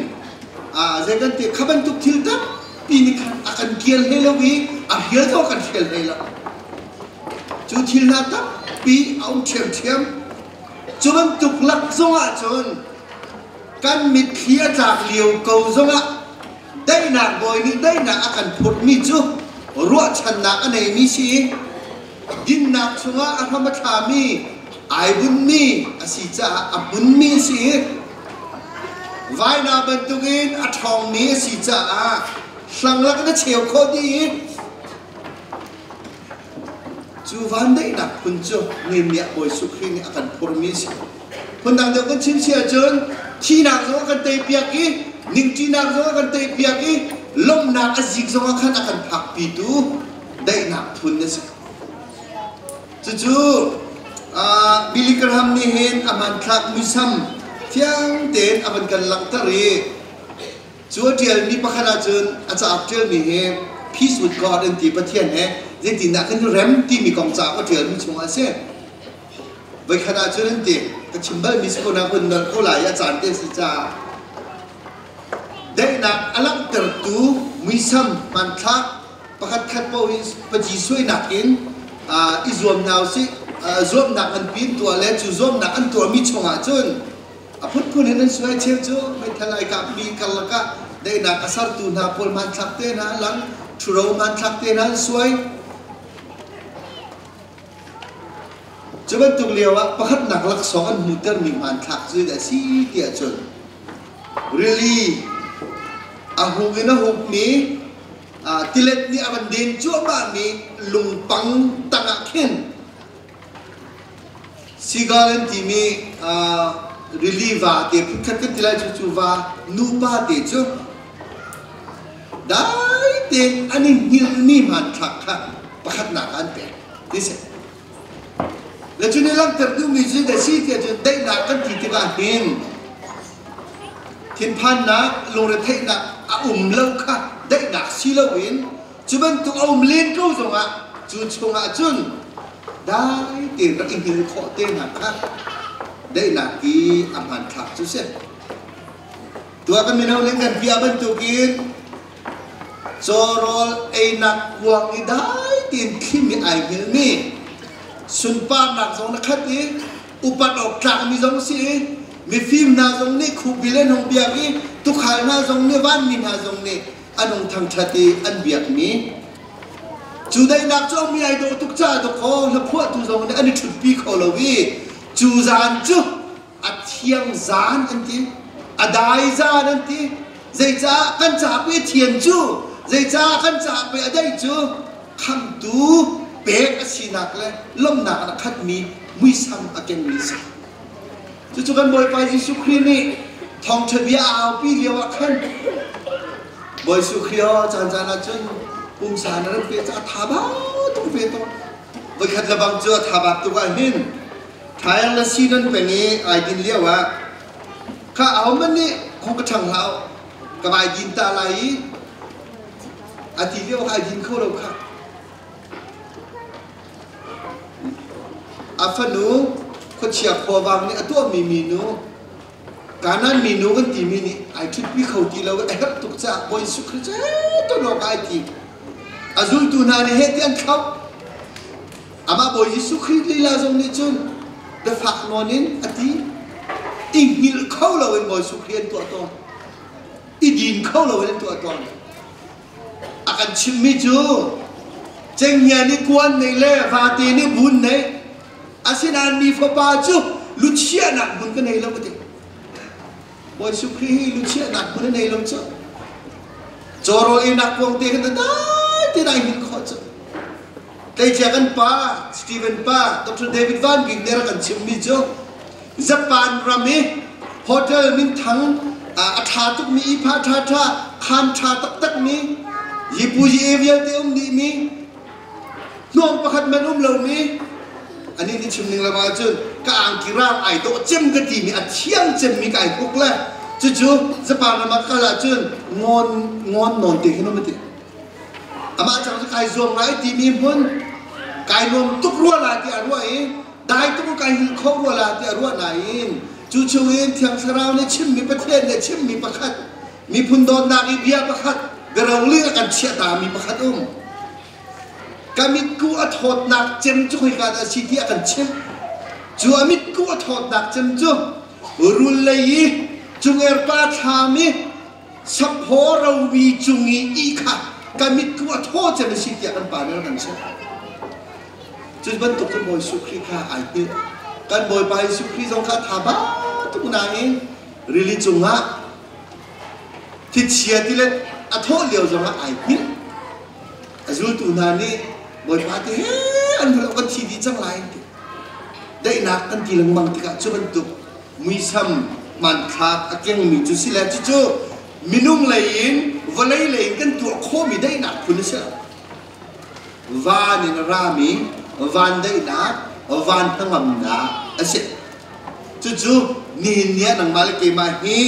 Speaker 4: zei kan ti kha bantuk thil tampi nih khan a kan kial hlei lo i a hrial zong kan hrial hlei lo. Cu thil hna tampi a um ṭhiamṭhiam. Cu bantuk lak zong ah cun kan mitthli a tlak lio ko zongah Daihnak bawi nih daihnak a kan phurhmi cu ruahchannak a neimi si i dinnak chungah a hram a thlami ai bunhmi a si caah a hmunmi a si i vaina bantukin a ṭhawngmi a si caah hlanglak in a cheu khawh dih i cu vandaihnak phun cu nemiah Bawi Jesuh Khrih nih a kan phurmi a si. Phundang deuh kan chim si ahcun thihnak zong a kan teipiak i ningṭinak zong a kan teipiak i lawmhnak a zik zong ah khan a kan phakpitu daihnak phun a si. Cucu Billy Graham nih hin a hmanthlak muisam fiang tein a van kan langhter i Cu a ṭialmi pakhat ahcun a cauk ṭialmi hi Peace with God an ti Pathian he zeitindah kan i rem timi kong cauk a ṭialmi chungah a si. Voikhat ahcun an ti ka chim balmi si ko na hun nolh ko lai i a caan te a si caah daihnak a langhtertu muisam hmanthlak pakhat khat paoh hi paji suainak in i zuam hna usih zuamnak nganpi in tuah le cu zuamnak an tuahmi chungah cun A phunphun in an suai cheu cu meithal ai kapmi karlak ah daihnak a sertu hna pawl hmanthlak te hna an lang, ṭhuro hmanthlak te hna an suai. Cu bantuk lio ah pakhatnak laksawng an hmuhtermi hmanthlak cu zeidah a si ti ahcun rili a hung in a hukmi tilet nih a van den cuahmahmi lungpang tangah khin Seagull an timi rili va te phunkhat kan ti lai cu cu va nupa te cu dai tein an i hngilhmi hmanthlak kha pakhatnak ah an pek ti si. Le cu nih langhter duhmi cu da si tiah cun daihnak kan ti tikah hin thinphannak lungretheihnak a um lo kha daihnak si loin Cu bantuk a um len ko zongah cu chungah cun dai tein rak i hngil khawh te hna kha daihnak i a hmanthlak cu si. Tuah kan mino ning kan bia bantukin cawrawl einak kuang i dai tein thlim i ai hngilmi sunparnak zong na khat i upat awk tlakmi zong si i mifim hna zong nih khukbil an hung biak i tukhal hna zong nih vanmi hna zong nih an hung thangṭhat i an biakmi cu daihnak cu mi ai dawh tuk caah dawkaw hlaphuahtu zong nih an i ṭhutpi kho lo i cu zan cu a thiang zan an ti a dai zan an ti zeicah kan caah pei thian cu zeicah kan caah pei a daih cu khamtu pek a sinak le lawmhnak in a khatmi muisam a kenmi si. Cucu kan Bawipa Jesuh Khrih nih thawngṭha bia a aupi lio ah khan Bawi Jesuh Khrih aw caan caan ah cun pumsa na ran pe ca tha ba tuk ve tawn. Voikhat le bang cu a tha bak tuk ah hin Tyre le Sidon peng i ai din lio ah kha ahohmanh nih hong ka ṭhang hlah u, ka vai din ta lai i a ti lio kha ai din kho lo kha. A fanu khuachia khuavang nih a tuahmi minu Kanaan minu kan timi nih ai ṭhutpi kho ti lo i a herh tuk caah Bawi Jesuh Khrih cu ton awk ai tim. A zultu hna nih heh ti an thlauh. Amah Bawi Jesuh Khrih lila zong nih cun biafak nawn in a ti. I hngilh kho loin Bawi Jesuh Khrih an tuah tawn. I din kho loin an tuah tawn. A kan chimhmi cu cenghngia nih kuan nei le vate nih bun nei. Asinain mi fapa cu luchiahnak hmun ka nei lo ka ti. Bawi Jesuh Khrih hi luchiahnak hmun a nei lo cu. Cawrawl einak kuang te khan dai te dai hngilh khawh cu. Tleicia kan pa Stephen pa Dr. David Van Bik nih a rak kan chimmi cu Japan ram i hotel minthang a ṭha tukmi ipha ṭha ṭha khaan ṭha taktakmi yipuyi vialte um dihmi hnawm pakhat man um lomi anih nih chim ning lo ahcun ka angki rang ai dawh cem ka timi a thiang cemmi ka ai huk le cucu Japan ram ah kal ahcun ngawn ngawn nawn te khin um ati amah cang cu kai zuam ngai timi hmun kai nuam tuk rua la ti a ruah i dai tuk kai hil kho rua la ti a ruah nain cu chungin Thiang Thlarau nih chimmi Pathian nih chimmi pakhat miphun dawtnak i bia pakhat biaroling a kan chiah ta mi pakhat um ka mitku a thawtnak cem cu khoika dah a si ti a kan chimh cu a mitku a thawtnak cem cu rul lei i cungerpa thlam i saphaw rovi cung i ih kha ka mitku a thaw cem a si tiah kan pa nih a kan chimh cu bantuk cu Bawi Jesuh Khrih kha ai hngilh kan Bawipa Jesuh Khrih zong kha tha ba tuk nain rili cungah Thlichia tilet a thawh lio zongah ai hngilh. A zultu hna nih Bawipa te he an hmuh kan thi dih cang lai an ti. Daihnak kan ti lengmang tikah cu bantuk muisam hmanthlak a kengmi cu si le cucu minung lei in vawlei lei in kan tuah khawhmi daihnak phun a si lo. Van in a rami van daihnak, van hnangamnak a si. Cucu nihin ni ah nangmah le keimah hi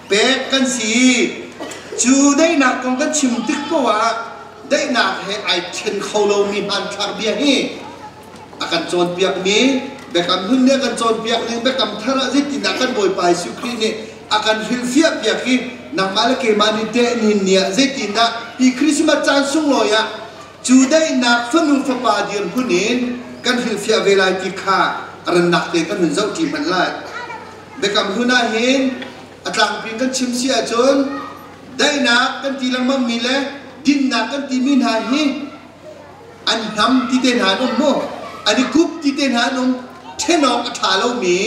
Speaker 4: pek kan si. Cu daihnak kong kan chim tik poah ah daihnak he ai ṭhen kho lomi hmanthlak bia hi a kan cawnpiakmi Biakam Hlun nih a kan cawnpiak ning Biakam Thar ah zeitindah kan Bawipa Jesuh Khrih nih a kan hrilhfiah piak i nangmah le keimah nih teh nihin ni ah zeitindah hi Christmas caan sunglawi ah cu daihnak fanu fapa dirhmun in kan hrilhfiah ve lai ti kha a rannak te kan hun zoh ṭi hmanh lai. Biakam Hlun ah hin a tlangpi kan chim si ahcun daihnak kan ti lengmangmi le dinnak kan timi hna hi an hnam ti te hna an um mu an i kup ti te hna an um ṭhen awk a ṭha lomi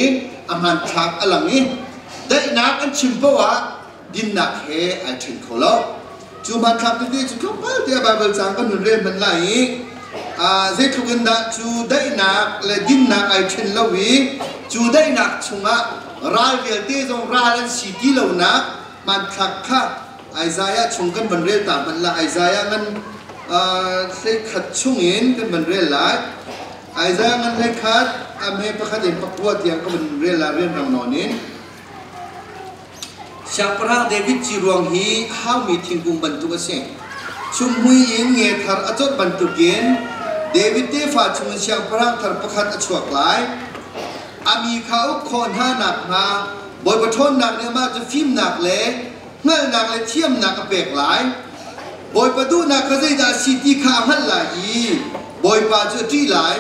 Speaker 4: a hmanthlak a lang i daihnak an chim paoh ah dinnak he ai ṭhen kho lo cu hmanthlak tete cu tlawmpal te a Baibal caang kan hun rel hmanh lai i zeitluk in dah cu daihnak le dinnak ai ṭhen lo i cu daihnak chungah ral vialte zong ral an si ti lonak hmanthlak kha Isaiah chung kan van rel ta hmanh la Isaiah ngan 11 chungin kan van rel lai Isaiah ngan 11 a hme pakhat in pakua tiang ka van rel la rianrang nawn in Siangpahrang David ci ruang hi haumi thingkung bantuk a si. Chumhmui in nge thar a cawt bantukin David tefa chungin siangpahrang thar pakhat a chuak lai. A mi kha uk khawh hna nakhnga Bawipa ṭhawnnak nih amah cu fimnak le hngalhnak le thiamnak a pek lai. Bawipa duhnak kha zeidah a si ti kha a hngalh lai i Bawipa cu a ṭih lai.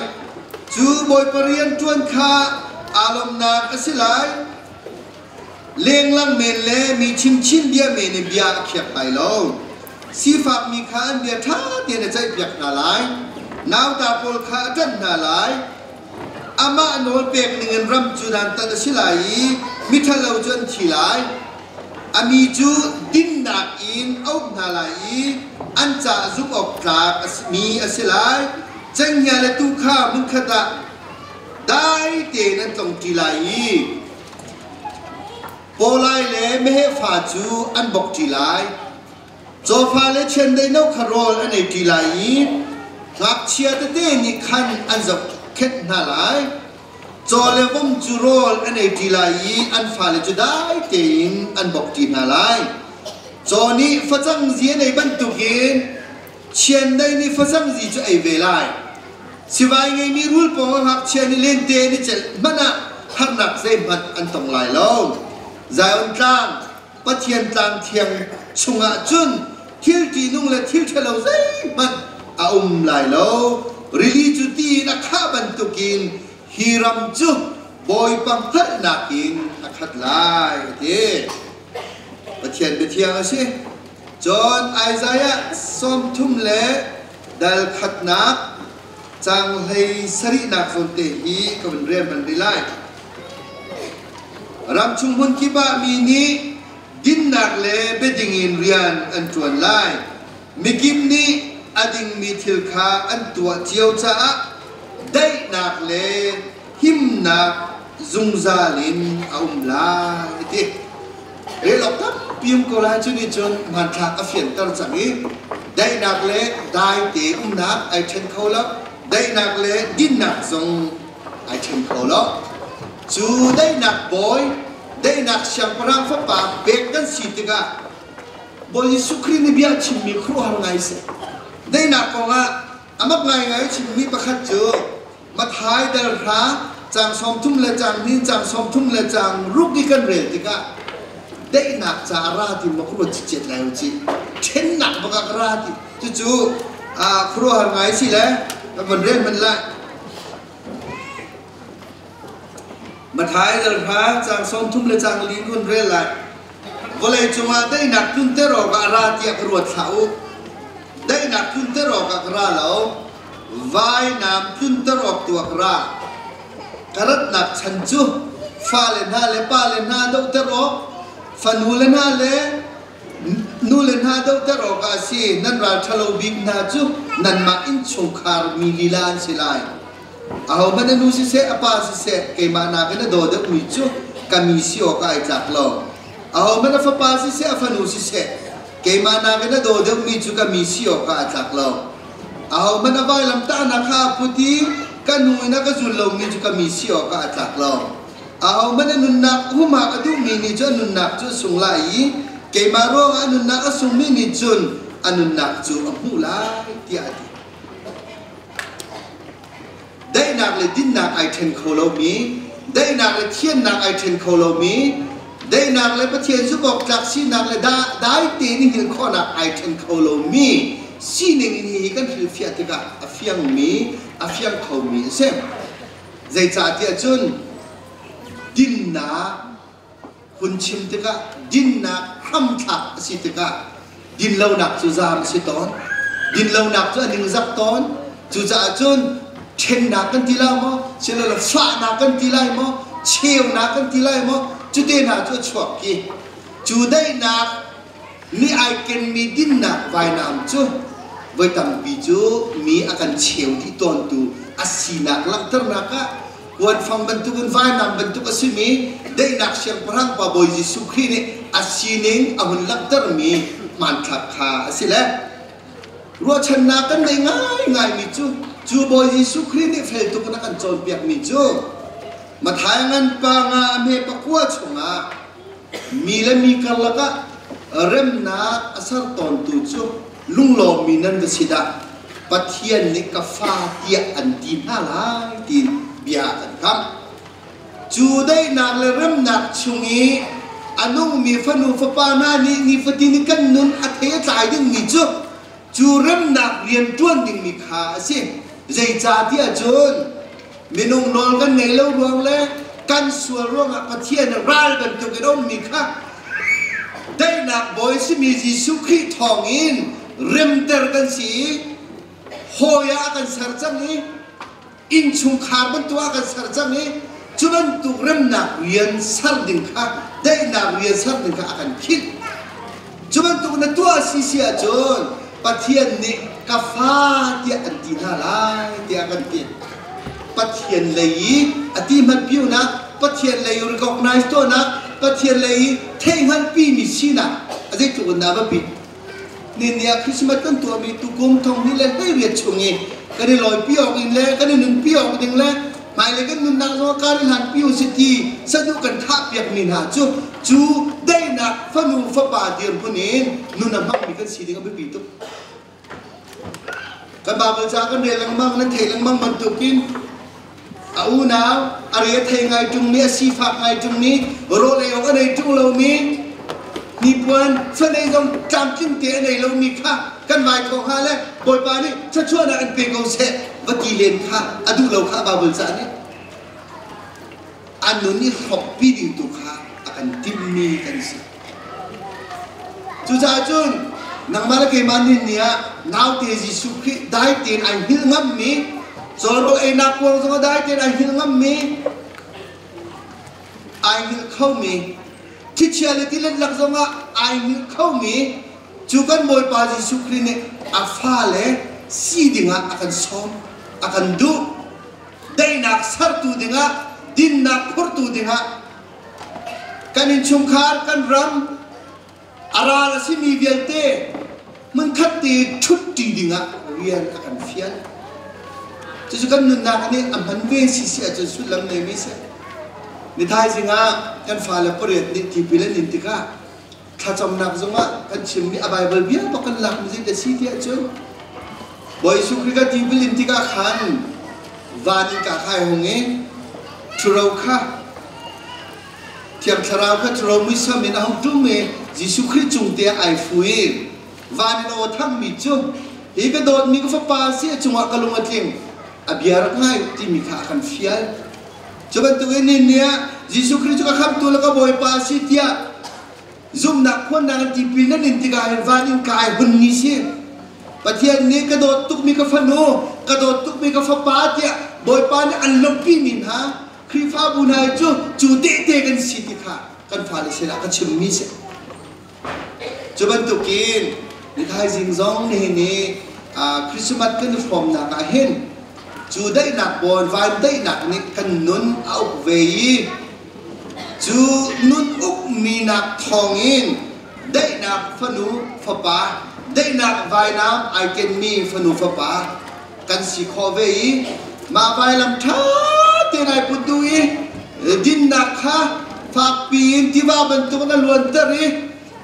Speaker 4: Cu Bawipa rian ṭuan kha aa lawmhnak a si lai. Lenglang men le mi chimchin bia men in bia a khiak lai lo. Sifakmi kha an bia ṭha tein a ceihpiak hna lai. Nauta pawl kha a ṭanh hna lai. Amah nawl pek ningin ram cu dantat a si lai i miṭhalo cu an thi lai. A mi cu dinnak in a uk hna lai i an caah zumh awk tlak mi a si lai. Cenghngia le tuu kha hmunkhat ah dai tein an tlongṭi lai i. Pawlai le meheh fa cu an bok ṭi lai. Cawfa le chiandeih no kha rawl an ei ṭi lai i ngakchia tete nih khan an zohkhenh hna lai. Caw le vom cu rawl an ei ṭi lai i an fale cu dai tein an bok ṭi hna lai. Caw nih facang zi an ei bantukin chiandeih nih facang zi cu ei ve lai. Sivai ngeimi rul pawng ah ngakchia nih lente an i celh hmanh ah harnak zeihmanh an tong lai lo. Zion tlang, Pathian tlang thiang chungah cun thil ṭihnung le thil ṭhalo zeihmanh a um lai lo. Rili cu ti in a khah bantukin hi ram cu Bawipa hngalhnak in a khat lai, a ti. Pathian biathiang a si. Cun Isaiah 30 le dal khatnak caang hlei sarihnak zawn te hi ka vun rel hman rih lai. Ramchung hmun kip ah mi nih dinnak le biading in rian an ṭuan lai. Mikip nih a dingmi thil kha an tuah cio caah daihnak le himnak zungzal in a um lai a ti. Rel awk tampi um ko lai cu nih cun hmanthlak a fianter cang i daihnak le daite umnak ai ṭhen kho lo, daihnak le dinnak zong ai ṭhen kho lo. Cu daihnak bawi, daihnak siangpahrang fapa pek kan si tikah Bawi Jesuh Khrih nih bia a chimmi khuaruahhar ngai si. Daihnak kongah a mak ngaingai a chimmi pakhat cu Matthai dal hra caang 30 le caang hnih caang 30 le caang ruk i kan rel tikah daihnak ca a ra ti maw ka ruat cicet lai u cih. Ṭhennak bak ah ka ra ti. Cucu khuaruahhar ngai si le kan von rel hmanh lai. Matthai dal hra caang 30 le caang li kun rel lai. Vawlei cungah daihnak tlunter awkah a ra tiah ka ruat hlah u. Daihnak tlunter awkah ka ra lo, vainam tlunter awk tu ah ka ra. Ka ratnak chan cu fale hna le pale hna dohter awk, fanu le hna le nu le hna dohter awkah a si. Nan ral ṭhalo bik hna cu nanmah innchungkhar mi lila an si lai. Ahohmanh a nu siseh, a pa siseh, keimah nakin a daw deuhmi cu ka mi si awkah ai tlak lo. Ahohmanh a fapa siseh, a fanu siseh, keimah nakin a daw deuhmi cu ka mi si awkah a tlak lo. Ahohmanh a vailamtahnak kha a put i ka hnu in a ka zul lomi cu ka mi si awkah a tlak lo. Ahohmanh a nunnak humhak a duhmi nih cun a nunnak cu a sung lai i keimah ruangah a nunnak a sungmi nih cun a nunnak cu a hmuh lai, tiah a ti. Daihnak le dinnak ai ṭhen kho lomi, daihnak le thiannak ai ṭhen kho lomi, daihnak le Pathian zumhawktlak sinak le dai tein i hngilh khawhnak ai ṭhen kho lomi sining in hihi kan hrilhfiah tikah a fiangmi, a fiang khomi a si. Zeicahtiah cun dinnak hun chim tikah dinnak hramthlak a si tikah dinlonak cu zaam a si tawn. Dinlonak cu a ningzak tawn. Cucaah cun ṭhennak kan ti lai maw, silole fahnak kan ti lai maw, cheunak kan ti lai maw, cu te hna cu a chuak ki. Cu daihnak nih ai kenmi dinnak vainam cu voi tampi cu mi a kan cheu dih tawntu a sinak langhternak ah kuanfang bantukin vainam bantuk a simi daihnak siangpahrang pa Bawi Jesuh Khrih nih a sining a hun langhtermi hmanthlak kha a si le ruahchannak kan neih ngaingaimi cu cu Bawi Jesuh Khrih nih fel tuk in a kan cawnpiakmi cu Matthai ngan pa nga a hme pakua chungah mi le mi karlak ah remnak a ser tawntu cu lunglawmmi nan va si dah Pathian nih ka fa tiah an ti hna lai tiin bia a kan kamh. Cu daihnak le remnak chung i a nungmi fanu fapa hna nih nifatin i kan nun a thei a tlai dingmi cu cu remnak rian ṭuan dingmi kha a si. Zeicahtiah cun minung nawl kan ngei lo ruang le kan sual ruangah Pathian ral bantuk in a ummi kha daihnak bawi simi Jesuh Khrih thawngin remter kan si i hawi ah a kan ser cang i innchungkhar bantuk ah a kan ser cang i cu bantuk remnak rian ser ding kha daihnak rian ser ding kha a kan khinh. Cu bantuk na tuah si si ahcun Pathian nih ka fa tiah an ti hna lai tiah kan ti. Pathian lei i a ti hmanh piunak, Pathian lei i recognize tuahnak, Pathian lei i theihhngalhpi mi sinak a zeitluk in dah va pi. Ni ah Christmas kan tuahmi tukum thong hnih le 18 chung i kan i lawipi awk in le kan i nunpi awk ding le hmailei kan nunnak zong kar i hlanpi u si ti saduh kan thahpiakmi hna cu cu daihnak fanu fapa dirhmun in nun a hmangmi kan si ding a biapi tuk. Kan Bible ca kan rel lengmang nan theih lengmang bantukin a unau a re a thei ngai ṭungmi a sifak ngai ṭungmi rawl ei awk a nei ṭung lomi hnipuan fanei zong tlamtling te a nei lomi kha kan vai kho hnga le Bawipa nih thluachuahnak in pe ko seh va ti len kha a duh lo kha Bible ca nih a nun i hrokpi ding tu kha a kan timhmi kan si. Cucaah cun nangmah le keimah nih ni ah naute Jesuh Khrih dai tein ai hngilh ngammi, cawlrawl einak kuang zong ah dai tein ai hngilh ngammi, ai hngilh khomi, thichia le tilet lak zong ah ai hngilh khomi cu kan Bawipa Jesuh Khrih nih a fale si dingah a kan sawm, a kan duh. Daihnak sertu dingah, dinnak phurtu dingah kan innchungkhar, kan ram, a ral a simi vialte hmunkhat te ṭhutṭi dingah rian a kan fial. Cucu kan nunnak nih a hman ve si si ahcun sullam ngeimi si. Ni thaizing ah kan fale pariat nih tipil an in tikah thlacamnak zongah kan chimmi a Bible bia bak kan lakmi zei si ti ahcun Bawi Jesuh Khrih ka tipil in tikah khan van in ka khai hung i ṭhuro kha Thiang Thlarau kha ṭhuro muisam in a hung ṭum i Jesuh Khrih cung te ai fu i van in aw thangmi cu hi ka dawtmi ka fapa si a cungah ka lung a tling a bia rak ngai timi kha a kan fial. Cu bantukin ni ni ah Jesuh Khrih cu ka khamtu le ka Bawipa a si tiah zumhnak phuannak in tipil nan in tikah hin van in ka ai hun ni si. Pathian nih ka dawt tukmi ka fanu, ka dawt tukmi ka fapa tiah Bawipa nih an lawmhpi mi hna Khrihfabu hna cu cu tehte kan si ti kha kan fale sinah ka chimmi si. Cu bantukin ni thaizing zong nihin i Christmas kan i hrawmnak ah hin cu daihnak bawi van daihnak nih kan nun a uk ve i cu nun ukmi nak thawngin daihnak fanu fapa daihnak vainam ai kenmi fanu fapa kan si khawh ve i mah vailam ṭha tein ai put duh i dinnak kha fakpi in tiva bantuk in a luanter i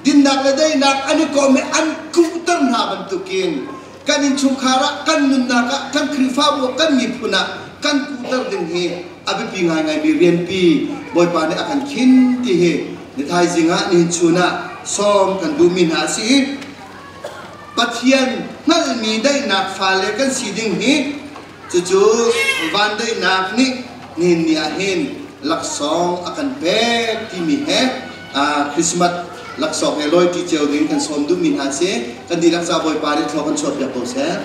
Speaker 4: dinnak le daihnak an i kawm i an kuhter hna bantukin kan innchungkhar ah kan nunnak ah kan Khrihfabu ah kan miphun ah kan kuhter ding hi a biapi ngaingaimi rianpi Bawipa nih a kan khin ti hi ni thaizing ah nihin chun ah sawm kan duhmi hna a si i Pathian hngalhmi daihnak fale kan si ding hi cucu van daihnak nih nihin ni ah hin laksawng a kan pek timi he Christmas laksawng he lawi ṭi cio ding kan sawm duhmi hna si. Kan dihlak ca Bawipa nih thlua kan chuahpiak ko seh.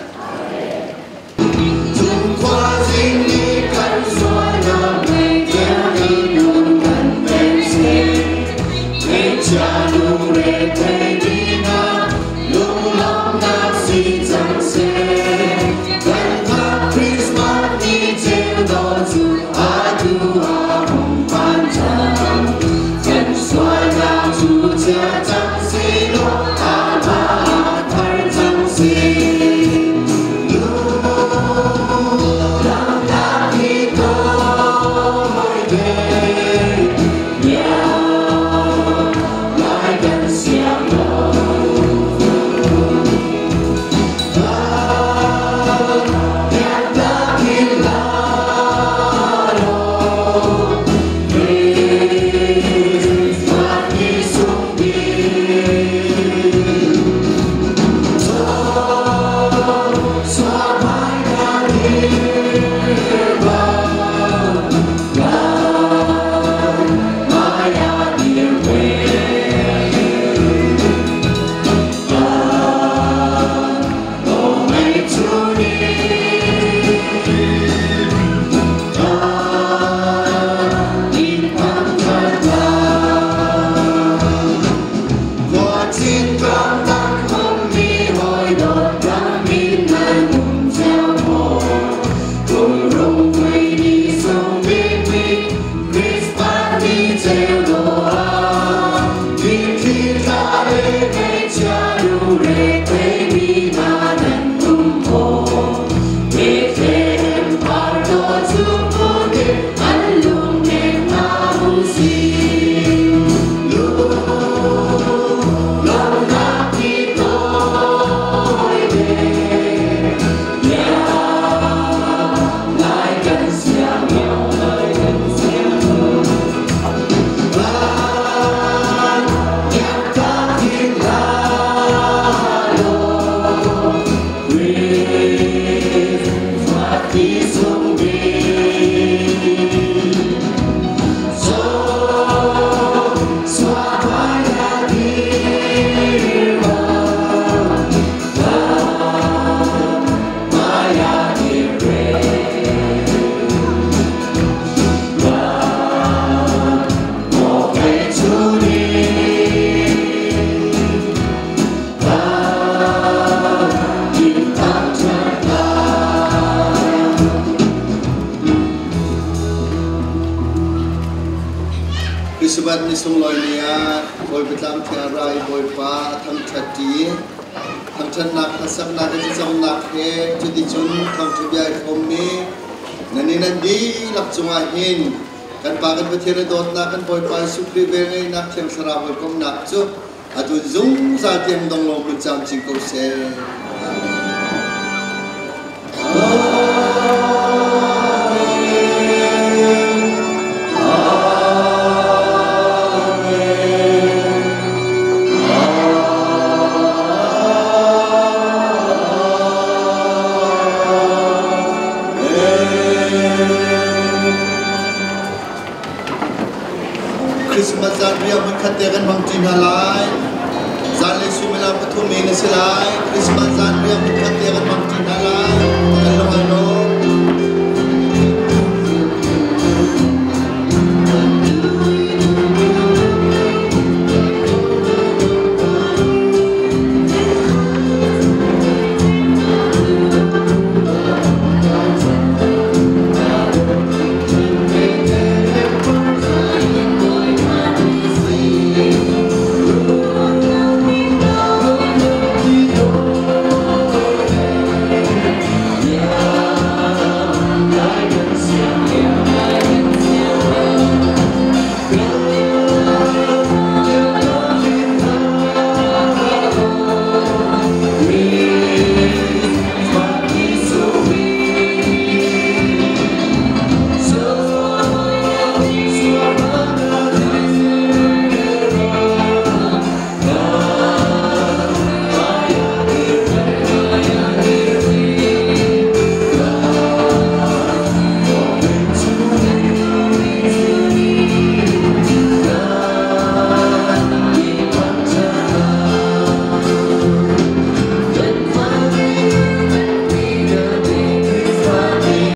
Speaker 4: ah Bawipa tlang thiang a ra i Bawipa a thangṭhat ṭi. Thangṭhatnak hlasaknak le thlacamnak he cuticun thawngṭha bia i hrawmmi nan i nan dihlak cungah hin kan Pa kan Pathian a dawtnak kan Bawipa Jesuh Khrih velngeihnak Thiang Thlarau hawikomhnak cu atu zungzal tiang dong lo hmun camcin ko seh. Christmas zan riah hmunkhat te kan hmang ṭi hna lai. Zanlei suimilam pathum in a si lai. Christmas zan riah hmunkhat te kan hmang ṭi hna lai. Kan lung ai lawm.